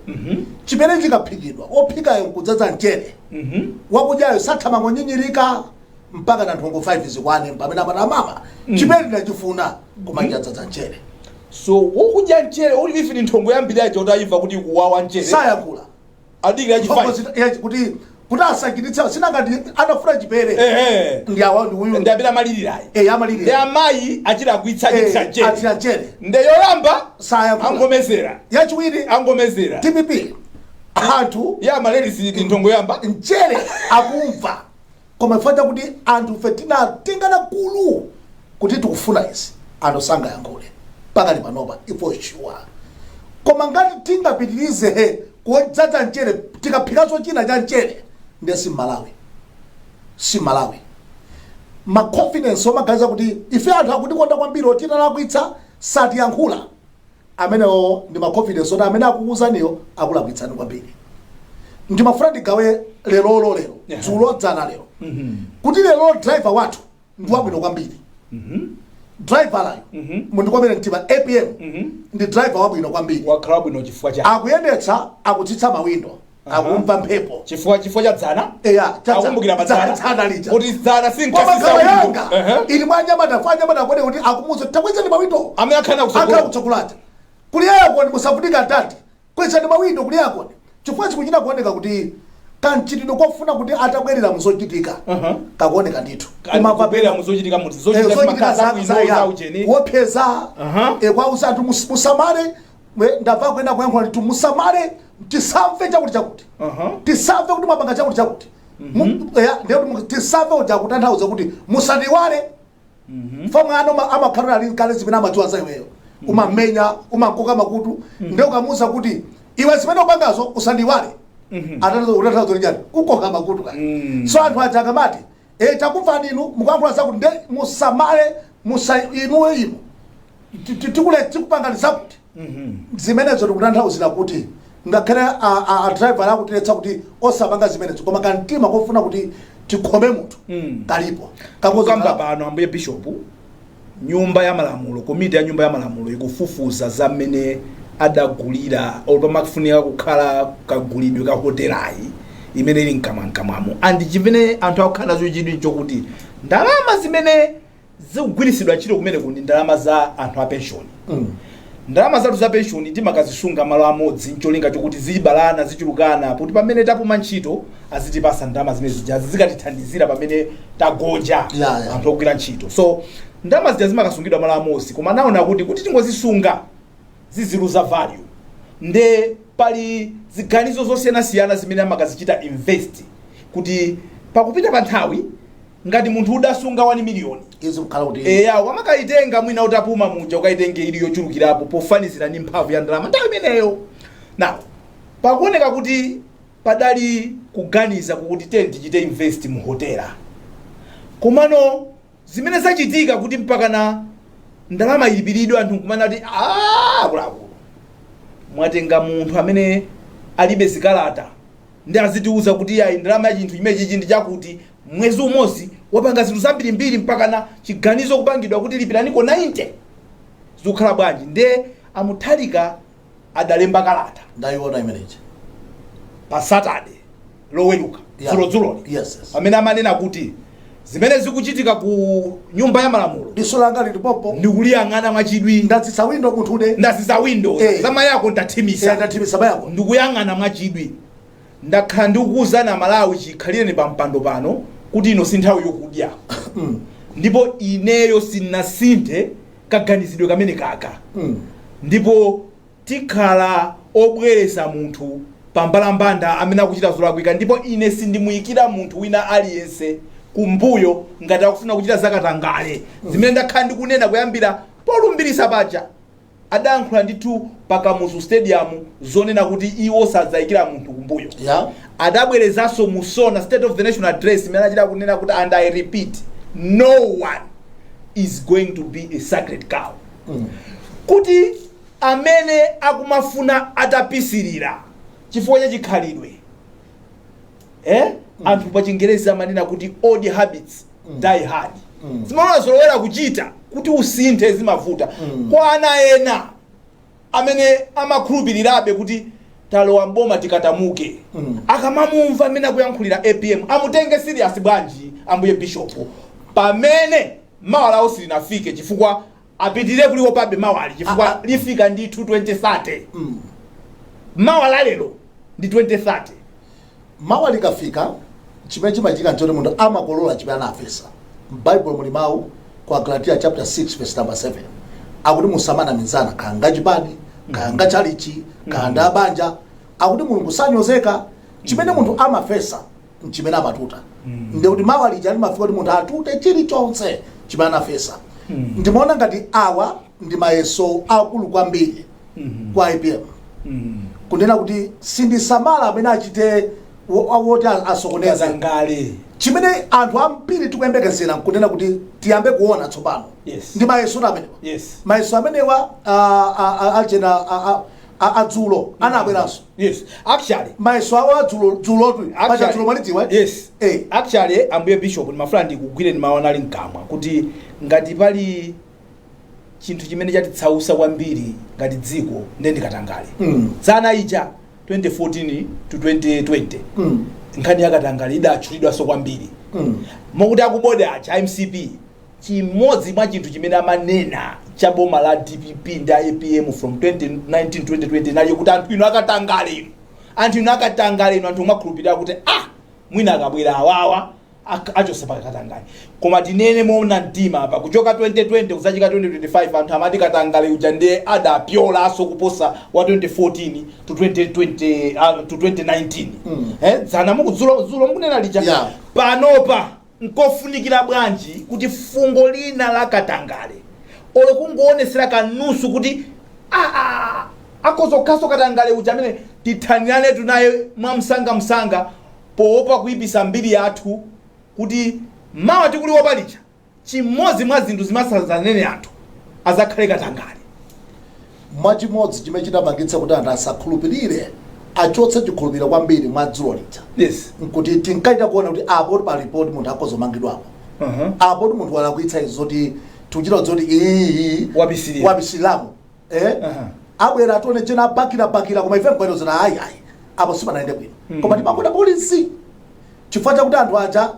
Chipere chikaphikidwa, ophikayo nkudzaza mchere, wakudyayo sathamangonyinyirika mpaka na nthongo 5 zikwane pamene amati, "Amama, chipere ndinachifuna, koma chadzaza mchere." So wokudya mchere uli ifi ni nthongo yambiri yaja utayimva kuti kuwawa mchere, sayankhula. Adikira Nthongo chi 5. Kuti asachititse sinangati anafuna chipere. Ndi awa, ndi uyu. Ndi amene amalirirayi. Eh, Ndi amalirira. amayi achilakwitsa, achitisa mchere. Athira mchere. Nde yoyamba sayankhula. Angomezera. Yachiwiri angomezera. DPP anthu Ya amalelisi ndi nthongo yoyamba. Mchere akumva, koma chifukwa chakuti anthu fe tinatengana gulu kuti tikufuna izi, anthu sangayankhule. Pakali panopa, for sure. Koma ngati tingapitirize kudzadza mchere, tikaphikaso china cha mchere, ndiye si Malawi, si Malawi. Ma confidence omaganiza kuti ife anthu akutikonda kwambiri, otitalakwitsa satiyankhula, amenewo ndi ma confidence oti amene akukuuzaniyo akulakwitsani kwambiri. Ndimafuna ndigawe lerolo, lero, dzulo, dzana, lero, kuti lero driver wathu ndi wabwino kwambiri. Driver layo, mundikomere mtima, APM ndi driver wabwino kwambiri. Wakhala bwino chifukwa cha? Akuyendetsa, akutsitsa mawindo, akumva mphepo. Chifukwa cha dzana? Eya. Akumbukira padzana. Dzana lija. Kuti dzana Koma sinkasisa nkhawa windo. yanga ili mwa anyamata, kwa anyamata kone kuti akumuza, "Takwezani mawindo." Amene akhala Akhala kutsogolo. kutsogolata kuli aircon, musavutika tati kwezani mawindo kuli aircon, chifukwa chikuchita kuoneka kuti kamchitidwe kofuna kuti atabwerera muzochitika kakuoneka ndithu. Kumapera muzochitika muti zochitika zochitika zimakhala zabwino zaujeni. Wopeza kwauza anthu musamale. Ndamva kuenda kuyankhula ndithu, musamale, tisamve chakuti chakuti, tisamve kuti mwapanga chakuti chakuti. Ndiye kuti tisamve uja kutanthauza kuti musatiwale. Fa mwana amakhalira ali kale zimene amadziwa za iweyo, umamenya, umankoka makutu, ndiye ukamuuza kuti iwe zimene upangazo usandiwale, utanthauza kuti chani? Kukoka makutu kale. So anthu aja akamati takumvani inu mukuyankhula zakuti, nde musamale, musa inuwe inu tikule tikupangani zakuti, zimenezo tikutanthauzira kuti ngakhale a driver akutiletsa kuti osapanga zimenezo, koma kamtima kofuna kuti tikhome munthu kalipo. Kukamba pano, ambuye bishop, nyumba ya malamulo, komiti ya nyumba ya malamulo ikufufuza za mmene adagulira or pamafunika kukhala kagulidwe ka hotelayi imene ili mkamwamkamwamo, and chimene anthu akukhala nacho chidwi chokuti ndalama zimene zikugwiritsidwa ntchito kumeneku ndi ndalama za anthu a pension. Ndalama zathu za pension timakazisunga malo amodzi ncholinga chokuti zibalana, zichulukana, kuti pamene tapuma ntchito azitipasa ndalama zimene zija zikatithandizira pamene tagonja. Anthu ogwira ntchito, so ndalama zija zimakasungidwa malo amodzi, koma naona kuti tingozisunga ziziluza value, nde pali ziganizo zosiyanasiyana zimene amakazichita invest kuti pakupita pa nthawi, ngati munthu udasunga 1 million, izi kukhala kuti eya, wamakayitenga mwina utapuma muja, ukaitenge ili yochulukirapo pofanizira ndi mphamvu ya ndalama nthawi imeneyo. Now pakuoneka kuti padali kuganiza kuti teni tichite invest mu hotela, komano zimene zachitika kuti mpakana ndalama ilipiridwe, anthu nkumana kuti, "Ah, akuluakulu, mwatenga munthu amene alibe zikalata ndi azitiuza kuti ayi, ndalama ya chinthu chimene chichi ndi chakuti." Mwezi umodzi wapanga zinthu zambirimbiri, mpakana chiganizo kupangidwa kuti lipiraniko 90, zikukhala bwanji? Nde Amuthalika adalemba kalata. Ndayiona imeneyi. Pa Saturday, Loweruka, dzulodzuloli, pamene amanena kuti zimene zikuchitika ku nyumba ya malamulo, diso langa lilipopo, ndikuliyang'ana mwachidwi. Ndatsitsa windo munthu une. Ndatsitsa window. Zamayako ndathimisa. Ndathimisa mayako. Ndikuyang'ana mwachidwi. Ndakhala ndikukuwuzana Malawi chikhalireni pa mpando pano kuti ino si nthawi yokudya, ndipo ineyo sinnasinthe kaganizidwe kamene kaka, ndipo tikhala obweresa munthu pambalambanda amene akuchita zolakwika, ndipo ine sindimuyikira munthu wina aliyense kumbuyo ngati akufuna kuchita zakatangale, zimene ndakhala ndikunena kuyambira polumbirisa paja. Adayankhula ndithu pa Kamuzu Stadium zonena kuti iwo sadzayikira munthu kumbuyo. Adabwerezanso mu SONA, State of the National Address, imene achita kunena kuti, "And I repeat, no one is going to be a sacred cow." Kuti amene akumafuna atapisirira chifukwa cha chikhalidwe, eh? Anthu pa Chingerezi amanena kuti old habits die hard. Zimene zolowera kuchita, kuti usinthe zimavuta. Kwa ana ena amene amakhulupirirabe kuti talowa mboma tikatamuke, akamamumva amene akuyankhulira APM, amutenge serious bwanji ambuye bishop, pamene mawa lawo silinafike, chifukwa apitirire kuliopabe mawali, chifukwa lifika ndithu 2030. Mawa la lero ndi 2030. Mawa likafika, chimene chimachitika nchoti munthu amakolola chimene anafesa. M'Baibulo muli mawu kwa Galatia chapter 6 verse number 7 akuti musamanamizana, kaya ngachipani, kaya ngachalichi, kaya ndabanja, akuti Mulungu sanyozeka. Chimene munthu amafesa nchimene amatuta. Ndikuti mawa lija limafika kuti munthu atute chilichonse chimene anafesa. Ndimaona ngati awa Ndi mayeso akulu kwambiri kwa APM, kunena kuti sindisamala amene achite woti asokoneze. Katangale. Chimene anthu ambiri tikuyembekezera nkunena kuti tiyambe kuona tsopano ndi mayeso amenewa. Mayeso amenewa achena adzulo anabweranso. Yes, actually. Mayeso awo adzulo, dzulotu pacha, dzulo mwalidziwa? Yes. Eh. Actually, ambuye bishop, ndimafuna ndikugwire ndi mawu anali mkamwa kuti ngati pali chinthu chimene chatitsausa kwambiri ngati dziko, ndiye ndikatangale. Zana ija 2014 to 2020, nkhani yakatangale idatchulidwanso kwambiri, mokuti akuboda aja MCP, chimodzi mwa chinthu chimene amanena cha boma la DPP ndi APM from 2019 2020 naliyo kuti anthu inu akatangale inu, anthu inu akatangale inu. Anthu omakhulupirira kuti ah, mwina akabwera awawa achosa pakatangale. Koma tinene moona mtima apa, kuchoka 2020 kuzachika 2025, anthu amati katangale uja ndiye adapyolanso kuposa wa 2014 to 2020, to 2019. Eh, dzana mukudzulo, dzulo mukunena lija. Panopa nkofunikira bwanji kuti fungo lina la katangale olo kungoonetsera kanusu kuti akhoza kukhaso katangale uja amene tithanirane tunaye mwamsangamsanga, poopa kuyipisa mbiri yathu, kuti mawa tikuliwopa lija, chimodzi mwa zinthu zimasazanene anthu azakhale katangale? Mwachimodzi chimene chidapangitsa kuti anthu asakhulupirire, achotse chikhulupiriro kwambiri mwa dzulo lija, nkuti tinkaita kuona kuti apo pa ripoti munthu akozomangidwapo, apo kuti munthu walakwitsa izi zoti tikuchita zoti iyi Wabisilira. Wabisiliramo, eh. Abwera atione chena abakira bakira, koma ife nkweno zoti ayi ayi, apo sipanayende bwino. Koma timakonda polisi chifukwa chakuti anthu aja,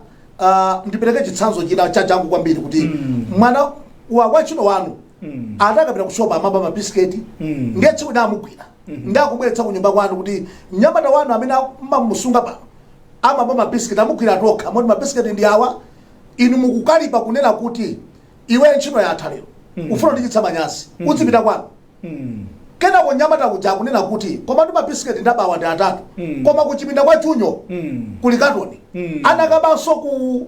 ndipereke chitsanzo china chachangu kwambiri kuti mwana wa wachino wanu atakapita kushopa amaba mabisiketi, ndiye tsiku lina amugwira, ndi akubweretsa ku nyumba kwanu kuti mnyamata wanu amene mamusunga pano amaba mabisiketi, amugwira tokha moti mabisiketi ndi awa. Inu mukukalipa kunena kuti iwe ntchito yatha lero, ufuna kundichitsa manyazi, uzipita kwanu. Kenako nyamata kuja akunena kuti koma ndi mabisiketi ndabawa ndi atatu, koma kuchipinda kwa Junyo kuli katoni, anakabanso ku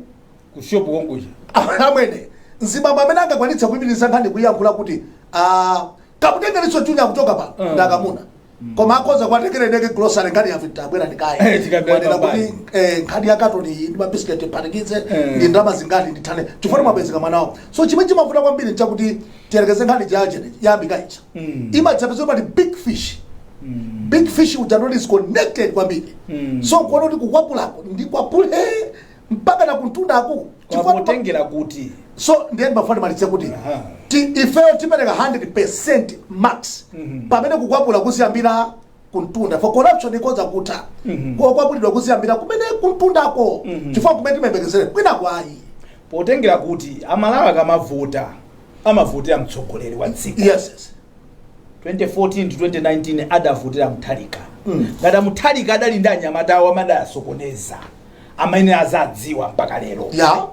kushopu konkuja. Amwene, mzibambo amene angakwanitsa kuyimiriza nkhani, kuyankhula kuti kamutengerenso Junyo akuchoka pano, ndakamuna, koma akhoza kuwatengereneke grocery, nkhani yafe tabwera ndikaye. Eh, tikabwera Wanena pambali. kuti nkhani ya katoni iyi ndi mabisiketi phatikize ndi ndalama zingati, ndithane chifukwa mwapezeka mwanawo. So chimene chimavuta kwambiri nchakuti tiyerekeze nkhani chachene yambika icha, imadzapeza pali big fish. Big fish uja not is connected kwambiri. So kuona kuti kukwapulako ndikwapule mpaka na kuntundako chifukwa Kwapotengera kuti so ndiye ndimafuna ndimalitse kuti ifeyo tipereka 100% max pamene kukwapula kuziyambira kuntunda, for corruption ikoza kutha kokwapulidwa kuziyambira kumene kuntundako, chifukwa kumene timayembekezere kwinako ayi. Potengera kuti Amalawi akamavota amavotera mtsogoleri wa dziko. Yes. 2014 to 2019 adavotera Mutharika. Ngati Mutharika adali ndi anyamata awo amadayasokoneza, amene azadziwa mpaka lero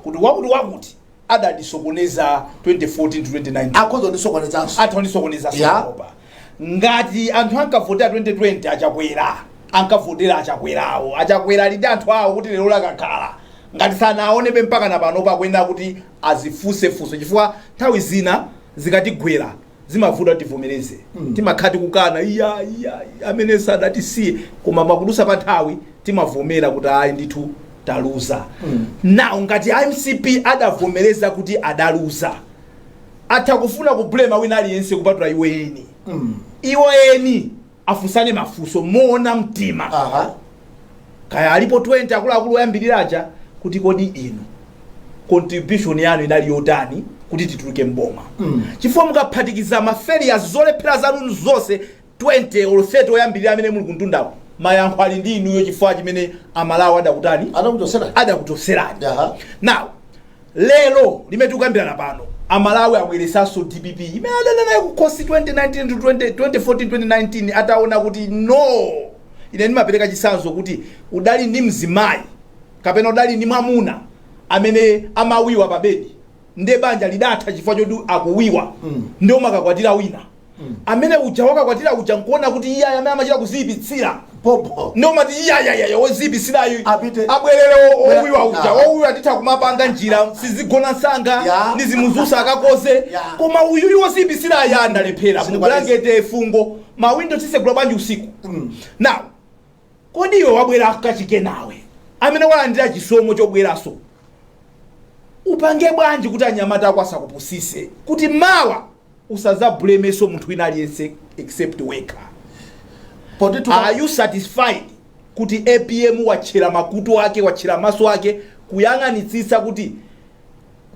kuti wakuti wakuti adatisokoneza 2014 to 2019, akhoza kundisokonezanso. Atha kundisokoneza. Sokopa ngati anthu ankavotera 2020 Achakwera, ankavotera Achakwerawo, Achakwera ali ndi anthu awo kuti lero lakakhala ngati sanaonebe mpaka na pano, pakuyenera kuti azifunsefunse, chifukwa nthawi zina zikatigwera zimavuta tivomereze. Timakhala tikukana, iya iya, amene sadatisiye, koma makudusa pa nthawi timavomera kuti ayi ndithu taluza. Now ngati MCP adavomereza kuti adaluza, atha kufuna kublame wina aliyense kupatula iwo eni. Iwo eni afunsane mafunso moona mtima, kaya alipo 20 akuluakulu oyambirira aja, kuti kodi inu contribution yanu inali yotani kuti tituluke mboma? Chifukwa mukaphatikiza ma failures, zolephera zanu zonse 20 or 30 oyambirira amene muli kuntundako, mayankho ali ndi inuyo, chifukwa chimene Amalawi adakutani? Adakuchotsera. Adakuchoserani. Now lero limene tikukambirana pano, Amalawi abweresanso DPP imene adana nayo kukhosi 2019 to 20, 2014 2019, ataona kuti no. Ine ndimapereka chitsanzo kuti udali ndi mzimayi kapena udali ndi mwamuna amene amawiwa pa bedi, ndiye banja lidatha chifukwa choti akuwiwa, ndiye umakakwatira wina. Amene uja wakakwatira uja nkuona kuti iye amene amachita kuziyipitsira, Popo. Nomati iyayayaya, woziyipitsirayo Apite. abwerere owiwa uja. Ah. Owiwa titha kumapanga njira, sizigona nsanga, nizimuzusa akakoze. Koma uyuyu woziyipitsirayo andalephera. Sindikwanisa. Mubulangete fungo, mawindo tisegula bwanji usiku? Now, kodi iwe wabwera kachike nawe amene walandira chisomo chobweraso, upange bwanji kuti anyamata ako asakupusise, kuti mawa usazablameso munthu wina aliyense except wekha? Poti Are you satisfied kuti APM watchera makutu ake, watchera maso ake kuyang'anitsitsa kuti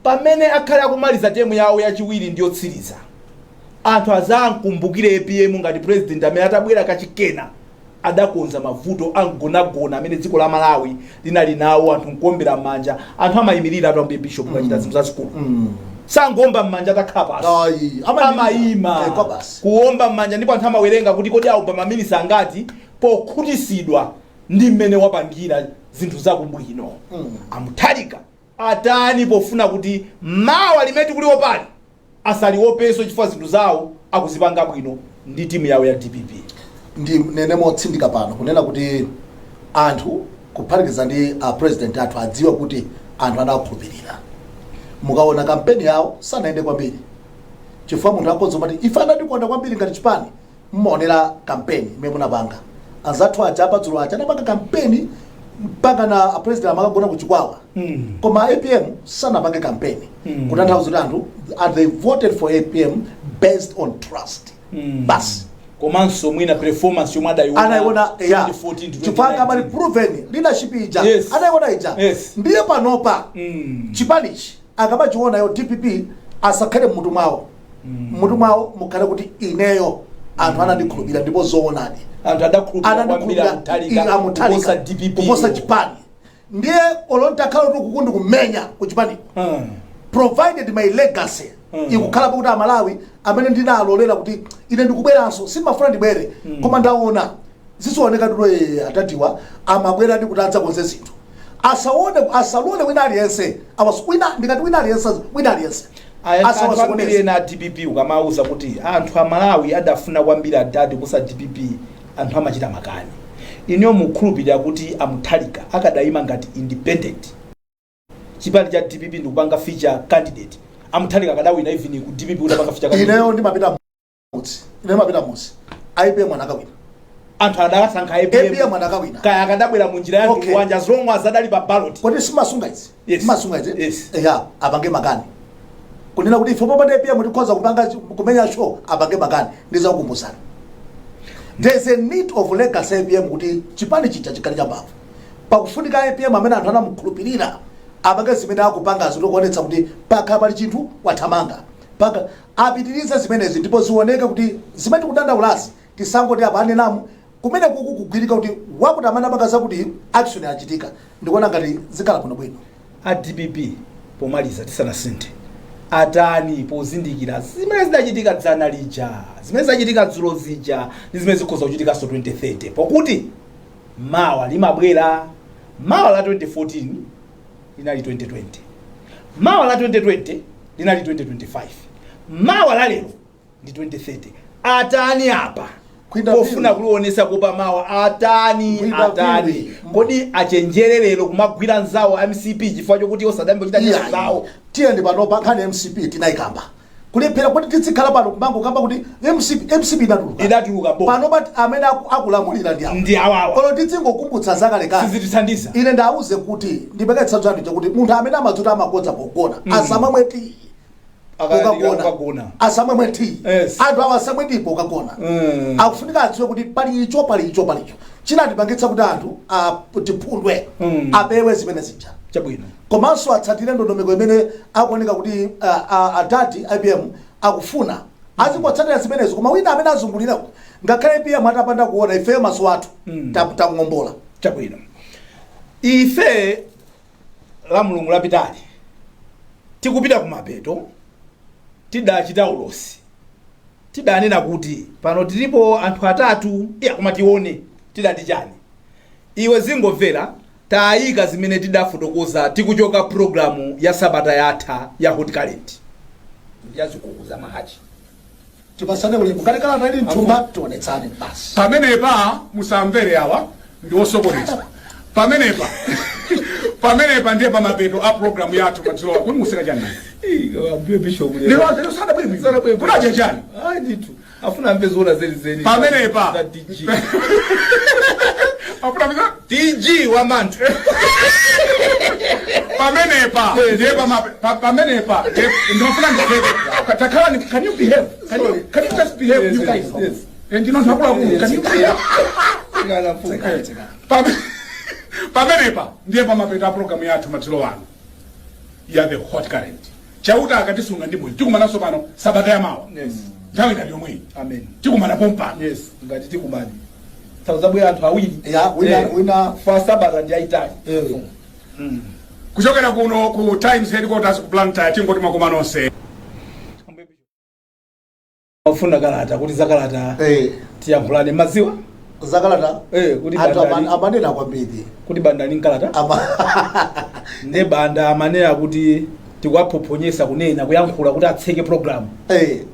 pamene akhale akumaliza term yawo yachiwiri ndiyotsiriza, anthu azankumbukire APM ngati president amene atabwera kachikena adakonza mavuto angonagona amene dziko la Malawi linali nawo, anthu nkuombera m'manja? Anthu amayimirira atu, ambuye bishop, kachita zinthu zazikulu, sangomba m'manja atakhala pasi. Ayi, amayima Eh, kwa basi. kuomba m'manja, ndipo anthu amawerenga kuti kodi aomba maminisa angati, pokhutisidwa ndi mmene wapangira zinthu zakubwino. Amutharika atani pofuna kuti mawa limene tikuliopali asaliopenso, chifukwa zinthu zawo akuzipanga bwino ndi timu yawo ya DPP? Ndi nene motsindika pano kunena kuti anthu, kuphatikiza ndi a president athu, adziwe kuti anthu anakhulupirira. Mukaona kampeni yawo, sanayende kwambiri, chifukwa munthu akhoza kumati ife anatikonda kwambiri ngati chipani. Mmaonera kampeni imene munapanga, anzathu aja apadzulo aja anapanga kampeni mpaka na a president amakagona kuchikwawa, koma APM sanapange kampeni, kutanthauza kuti anthu and they voted for APM based on trust, basi. Komanso mwina performance yomwe adayiona Anayiona ya 2014 to chifukwa amali 2019. proven leadership ija, anayiona ija. Ndiye panopa chipanichi akamachiona yo DPP, asakhale mmutu mwawo, mmutu mwawo mukhale kuti ineyo anthu anandikhulupirira, ndipo zoonadi. Anthu adakhulupirira kwambiri Anandikhulupirira Amutharika kuposa Amutharika DPP, kuposa chipani. Ndiye olo ntakhala kuti kukundi kumenya kuchipaniko, provided my legacy ikukhalapo kuti Amalawi amene ndinalolera kuti ine ndikubweranso, simafuna ndibwere, koma ndaona zizioneka tulo atatiwa amabwera ndi kuti adzakonze zinthu, asaone, asalole wina aliyense wina, ndikati wina aliyense, wina aliyense Anthu ambiri asawasokoneze. ena a DPP ukamauza kuti anthu Amalawi adafuna kwambiri adadi kusa DPP, anthu amachita makani. Ineyo mukhulupirira kuti Amutharika akadayima ngati independent, chipani cha DPP ndikupanga feature candidate, Amutharika akadawina even ku DPP utapanga feature candidate? Ineyo ndimapita mudzi, ineyo ndimapita mudzi, APM anakawina. Anthu adakasankha APM APM. Anakawina. Kaya akadabwera mu njira ya mtundu wanji, as long as adali pa ballot. Kodi simasunga izi? Yes. Simasunga izi? Yes. Ya, apange makani kunena kuti ife popanda APM tikhoza kupanga kumenya show, apange makani, ndizakukumbusani. There's a need of legacy APM kuti chipani chija chikhale champhamvu. Pakufunika APM amene anthu anamukhulupirira apange zimene akupangazo, ndikuonetsa kuti pakhala pali chinthu wathamanga paka, apitirize zimenezi, ndipo zioneke kuti zimene tikudandaulazi tisangoti apa anenamu kumene kuku kugwirika kuti wakuti amene apanga zakuti action yachitika. Ndikuona ngati zikhala bwinobwino. A DPP, pomaliza tisanasinthe, atani pozindikira zimene zidachitika dzana lija, zimene zachitika dzulo zija, ndi zimene zikhoza kuchitikanso 2030, pokuti mawa limabwera? Mawa la 2014 linali 2020, mawa la 2020 linali 2025, mawa la lero ndi 2030. Atani apa Kwinda pofuna vili. kulionesa kupa mawa? Atani? Kwinda Atani? vili. Kodi achenjere lero kumagwira nzawo MCP chifukwa chokuti osadambe kuchita ntchito zawo? Tiyeni, panopa nkhani MCP tinayikamba kulephera kuti tizikhala pano kumango kamba kuti MCP, MCP inatuluka. Idatuluka bo. Panopa amene akulamulira ndi awa. Ndi awawa. Kolo tidzingokumbutsa zakalekale, Sizitithandiza. Ine ndauze kuti ndipeke chitsanzo chanu chakuti munthu amene amadzuta amakodza pogona, asamamwe tii Akayandikira pokagona. kukagona. Asamamwe tii. Anthu awa asamwe tii pokagona. Akufunika adziwe kuti pali icho, pali icho, pali icho chinatipangitsa kuti anthu tiphundwe. Apewe zimene zija. Chabwino. Komanso atsatire ndondomeko imene akuoneka kuti adati APM akufuna azingotsatira zimenezo, koma wina amene azungulirako, ngakhale APM atapanda kuona, ifeyo maso athu tang'ombola. Chabwino. Ife la Mulungu lapitali tikupita kumapeto tidachita ulosi, tidanena kuti pano tilipo anthu atatu. Iya, koma tione tidati chani. Iwe zingomvera, tayika zimene tidafotokoza tikuchoka programu ya sabata yatha ya Hot Current ya zikuku za mahachi. Tipasane ulemu. Ngati kalata ili mthumba, tionetsane basi. Pamenepa musamvere, awa ndi osokoneza. Pamenepa ndiye pamapeto a programu yathu madzulo. Kuti museka chani? Ambuye Bishop. Lero sadabwere, kunacha chani? Ayi ndithu, afuna amve zoona zenizeni. Pamenepa. Za DG. Afuna pita. DG wa Manthu. Pamenepa ndiye pamenepa ndimafuna nditheke takhala. Can you behave? Can you just behave, you guys? Yes. And you know akuluakulu, can you behave? Tsikana, mfumu. Pamenepa ndiye pamapeto a programu yathu madzulo ano ya The Hot Current. Chauta akatisunga ndi moyo, tikumananso pano sabata yamawa, nthawi ngati yomweyi. Amen. Tikumana pompano. Yes, ngati tikumani zabwera anthu awiri. Ya, wina. Fa sabata ndi ayitali. Kuchokera kuno ku Times headquarters ku Blantyre, tingoti makoma nonse. Afuna kalata, kuti zakalata tiyankhulane maziwa. Zakalata. Kuti anthu bandali amanena kwambiri. Kuti bandali nkalata. Nde Banda amanena kuti tikuwaphophonyesa kunena kuyankhula kuti atseke program.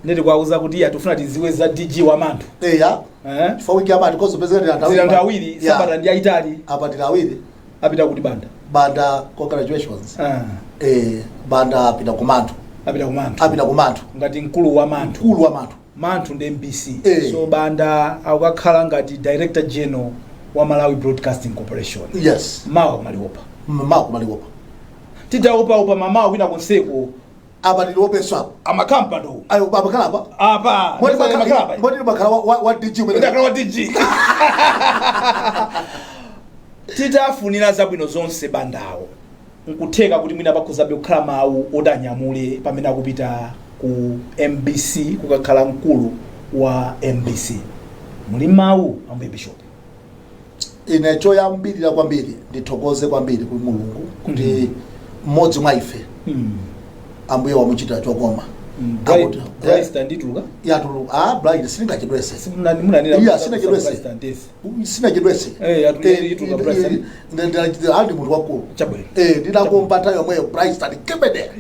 Nde tikuwauza kuti iya, tifuna tiziwe za DG wa Manthu. Ya. Eh? Chifukwa wiki amati kozopezeka ndi anthu Zili anthu awiri. Sabata ndi ayitali. Apa tili awiri. Apita kuti Banda? Banda, congratulations. Ah. Banda apita kumanthu. Apita kumanthu. Apita kumanthu. Ngati mkulu wa Manthu. Mkulu wa Manthu. Manthu ndi MBC. Eh. So Banda akukakhala ngati director general wa Malawi Broadcasting Corporation. Yes. Mawa kumaliopa. Mawa kumaliopa. Titaopaopa mamawa kwina konseko. Apa tiliopenso apo. Amakampano. Ayo, amakhala apa. Apa. Moti Amakhala apa. moti makhala wa DG umene. Ndakhala wa DG. Titafunira zabwino zonse Bandawo, nkutheka kuti mwina pakhozabe kukhala mawu oti anyamule pamene akupita ku MBC kukakhala mkulu wa MBC. Muli mawu, ambuye Bishop? Ine choyambirira kwambiri, ndithokoze kwambiri ku Mulungu kuti mmodzi mwa ife Ambuye wamuchitira chokoma. Bright ndituluka. Yatulu, ah, Bright singachedwese. Munanena. Iya, sinachedwese. Sinachedwese. Ituluka Bright. Andi munthu wakulu. Chabwino. Ndinakumpata yomweyo Bright kemede.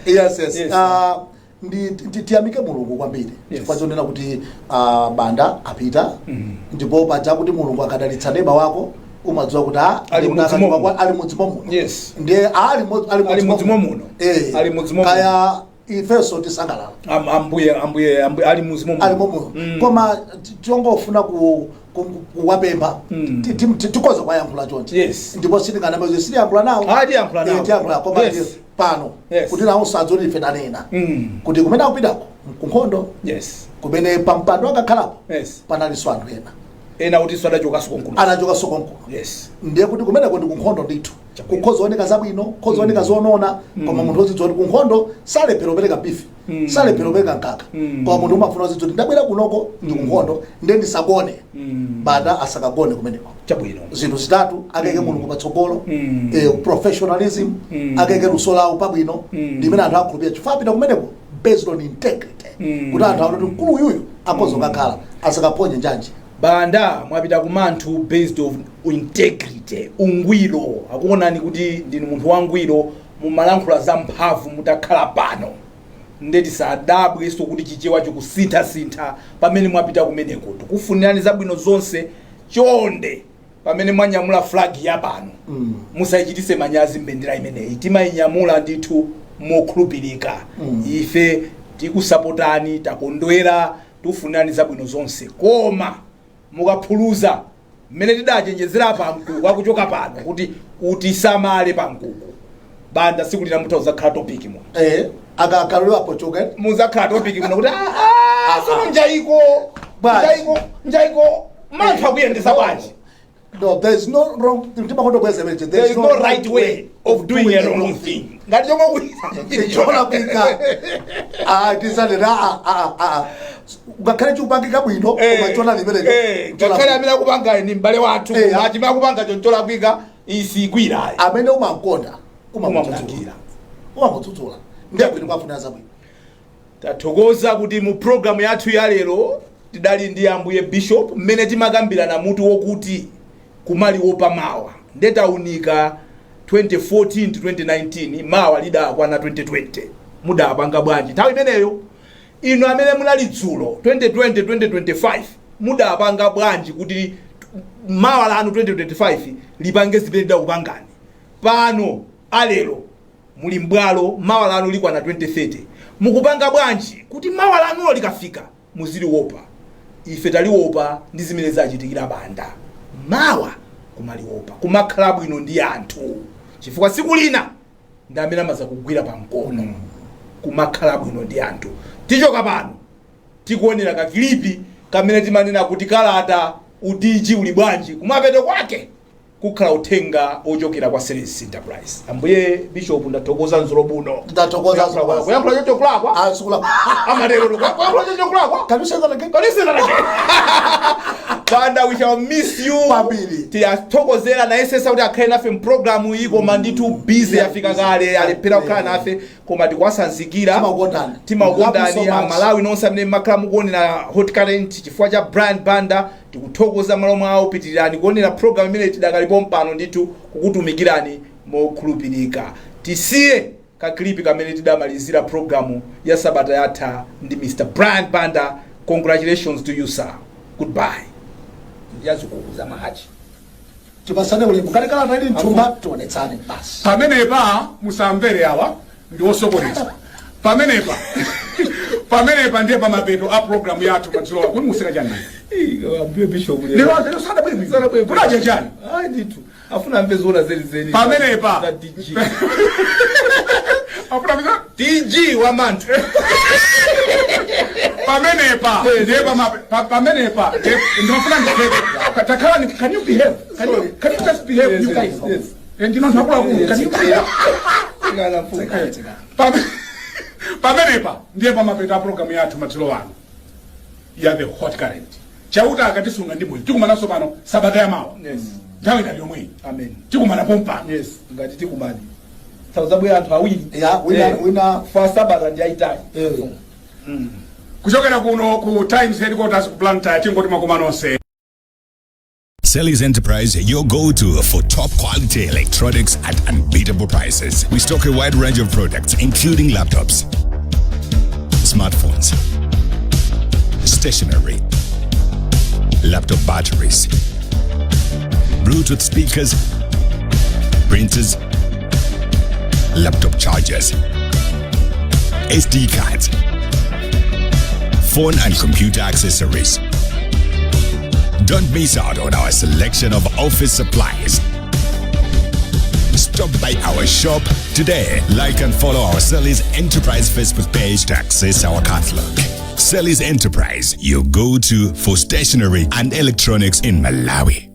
Yes. Ah, ndi tiyamike Mulungu kwambiri chifukwa chonena kuti Banda apita. Ndipo paja kuti Mulungu akadalitsa neba wako, umadziwa kuti Ali ndi mudzimo muno. ali mudzimo muno. Ndiye ali Ali mudzimo muno. Ali mudzimo muno. Kaya ifenso tisangalala. Ambuye ali mudzimo muno. Ali momuno. Koma chongofuna kuwapempha, tikoza kuwayankhula chonchi. Ndipo sitinganamaze, sitiyankhula nawo. Ah, tiyankhula nawo. Tiyankhula, koma pano kuti nawo sadzoti ife tanena kuti kumene akupitako kunkhondo, kumene pampando akakhalapo panalinso anthu ena. Ena kuti sadachokanso konkuno. Anachokanso konkuno. Ndiye kuti kumeneko ndi kunkhondo ndithu. Kukhoza zabwino, kukhoza zonona, koma munthu uzidziwa kuti kunkhondo salephera kupereka bifi, salephera kupereka mkaka. Koma munthu umafuna uzidziwa kuti ndabwera kunoko ndi kunkhondo, ndiye ndisagone. Banda asakagone kumeneko. Zinthu zitatu: akeke Mulungu patsogolo, professionalism, akeke luso lawo pabwino, ndimene anthu akhulupirira, chifukwa apita kumeneko based on integrity, kuti anthu aone kuti mkulu uyuyu akhoza kukakhala, asakaphonye njanji. Banda, mwapita kumanthu based on integrity, ungwiro. Akuonani kuti ndinu munthu wangwiro, mumalankhula za mphamvu mutakhala pano. Ndeti sadabwenso kuti Chichewa chikusinthasintha pamene mwapita kumeneko. Tikufunirani zabwino zonse. Chonde, pamene mwanyamula flag ya pano, musayichitise manyazi mbendera imeneyi. Timayinyamula ndithu mokhulupirika. Ife tikusapotani, takondwera, tikufunirani zabwino zonse. Koma mukaphuluza, mmene tidachenjezera pamkuku akuchoka pano kuti utisamale pamkuku, Banda, siku lina mutha uzakhala topic muno. Akakalolewa pochoka. Muzakhala topic muno kuti "Ah, ah, sono njaiko Bwanji. njaiko njaiko Manthu akuyendesa bwanji?" No, there is no wrong, ndimakonda bweza. There is no right way of doing a wrong thing. Ngati chomwe Cholakwika, ah, tisanena, ah, ah, ah, ngakhale chikupangika bwino, koma chona limenecho. Ngakhale amene akupanga ni m'bale wathu, achimene akupanga choncholakwika isikwirayi. Amene umakonda umamudzudzula. Umamulangira. Umamudzudzula, ndiye bwino kwafunira zabwino. Tathokoza kuti mu programu yathu ya lero tidali ndi ambuye Bishop, mmene timakambirana mutu wokuti kumaliwopa mawa. Ndetaunika 2014 to 2019, mawa lidakwana 2020. Mudapanga bwanji nthawi imeneyo? Inu amene munali dzulo, 2020, 2025, mudapanga bwanji kuti mawa lanu 2025 lipange zimene lidakupangani? Pano alero muli mbwalo, mawa lanu likwana 2030, mukupanga bwanji kuti mawa lanulo likafika muziliopa? Ife taliopa ndi zimene zachitikira Banda. Mawa kumaliopa, kumakhala bwino ndi anthu, chifukwa tsiku lina ndi amene amaza kugwira pamkono. Kumakhala bwino ndi anthu. Tichoka pano tikuonera ka clip kamene timanena kuti kalata u DG uli bwanji. Kumapeto kwake kukhala uthenga ochokera kwa Selly's Enterprise. Ambuye Bishop, ndathokoza nzulo buno. Ndathokoza. Kuyankhula chocho kulakwa. Ah, sikula. Amatero, kuyankhula chocho kulakwa. Can you say that again? Can you say that again? Banda, we shall miss you. Kwambiri. Tiyathokozera nayesesa kuti akhale nafe mpulogalamu iyi, koma ndithu busy yafika kale, alephera kukhala nafe, koma tikuwasanzikira. Timakukondani. Timakukondani. Love you so much. Amalawi nonse amene mmakhala mukuonera Hot Current, chifukwa cha Brian Banda tikuthokoza malo mwawo. Pitirirani kuonera program imene tidakalipo mpano ndithu kukutumikirani mokhulupirika. Tisiye ka clip kamene tidamalizira programu ya sabata yatha ndi Mr Brian Banda. Congratulations to you, sir. Goodbye. Yazikukuza mahachi. Tipasane ulemu. Kale kalata ili mthumba, tionetsane basi. Pamenepa musamvere, awa ndi osokoneza. Pamenepa ndiye pamapeto a programu yathu madzulo. Kuti museka chani? Ambuye Bishop. Lero sadabwere bwino. Kunacha chani? Ayi ndithu, afuna amve zoona zenizeni. Pamenepa. Za DG. Afuna pita. DG wa manthu. Pamenepa ndiye pamenepa ndinofuna ndifeke takhala. Can you behave? Can you just behave, you guys? Yes. Ndino anthu akuluakulu. Can you behave? Pamenepa ndiye pamapeto a programu yathu madzulo ano ya The Hot Current. Chauta akatisunga ndi moyo, tikumananso pano sabata yamawa. Yes. Nthawi inali yomweyi. Amen. Tikumana pompano. Yes, ngati tikumani sabwera anthu awiri. Ya, wina. Fa sabata ndi ayitali. Kuchokera kuno ku Times headquarters ku Blantyre, tingoti makoma nonse. Selly's Enterprise, your go-to for top quality electronics at unbeatable prices. We stock a wide range of products, including laptops, smartphones, stationery, laptop batteries, Bluetooth speakers, printers, laptop chargers, SD cards, phone and computer accessories. Don't miss out on our selection of office supplies. Stop by our shop today. Like and follow our Selly's Enterprise Facebook page to access our catalog. Selly's Enterprise, your go-to for stationery and electronics in Malawi.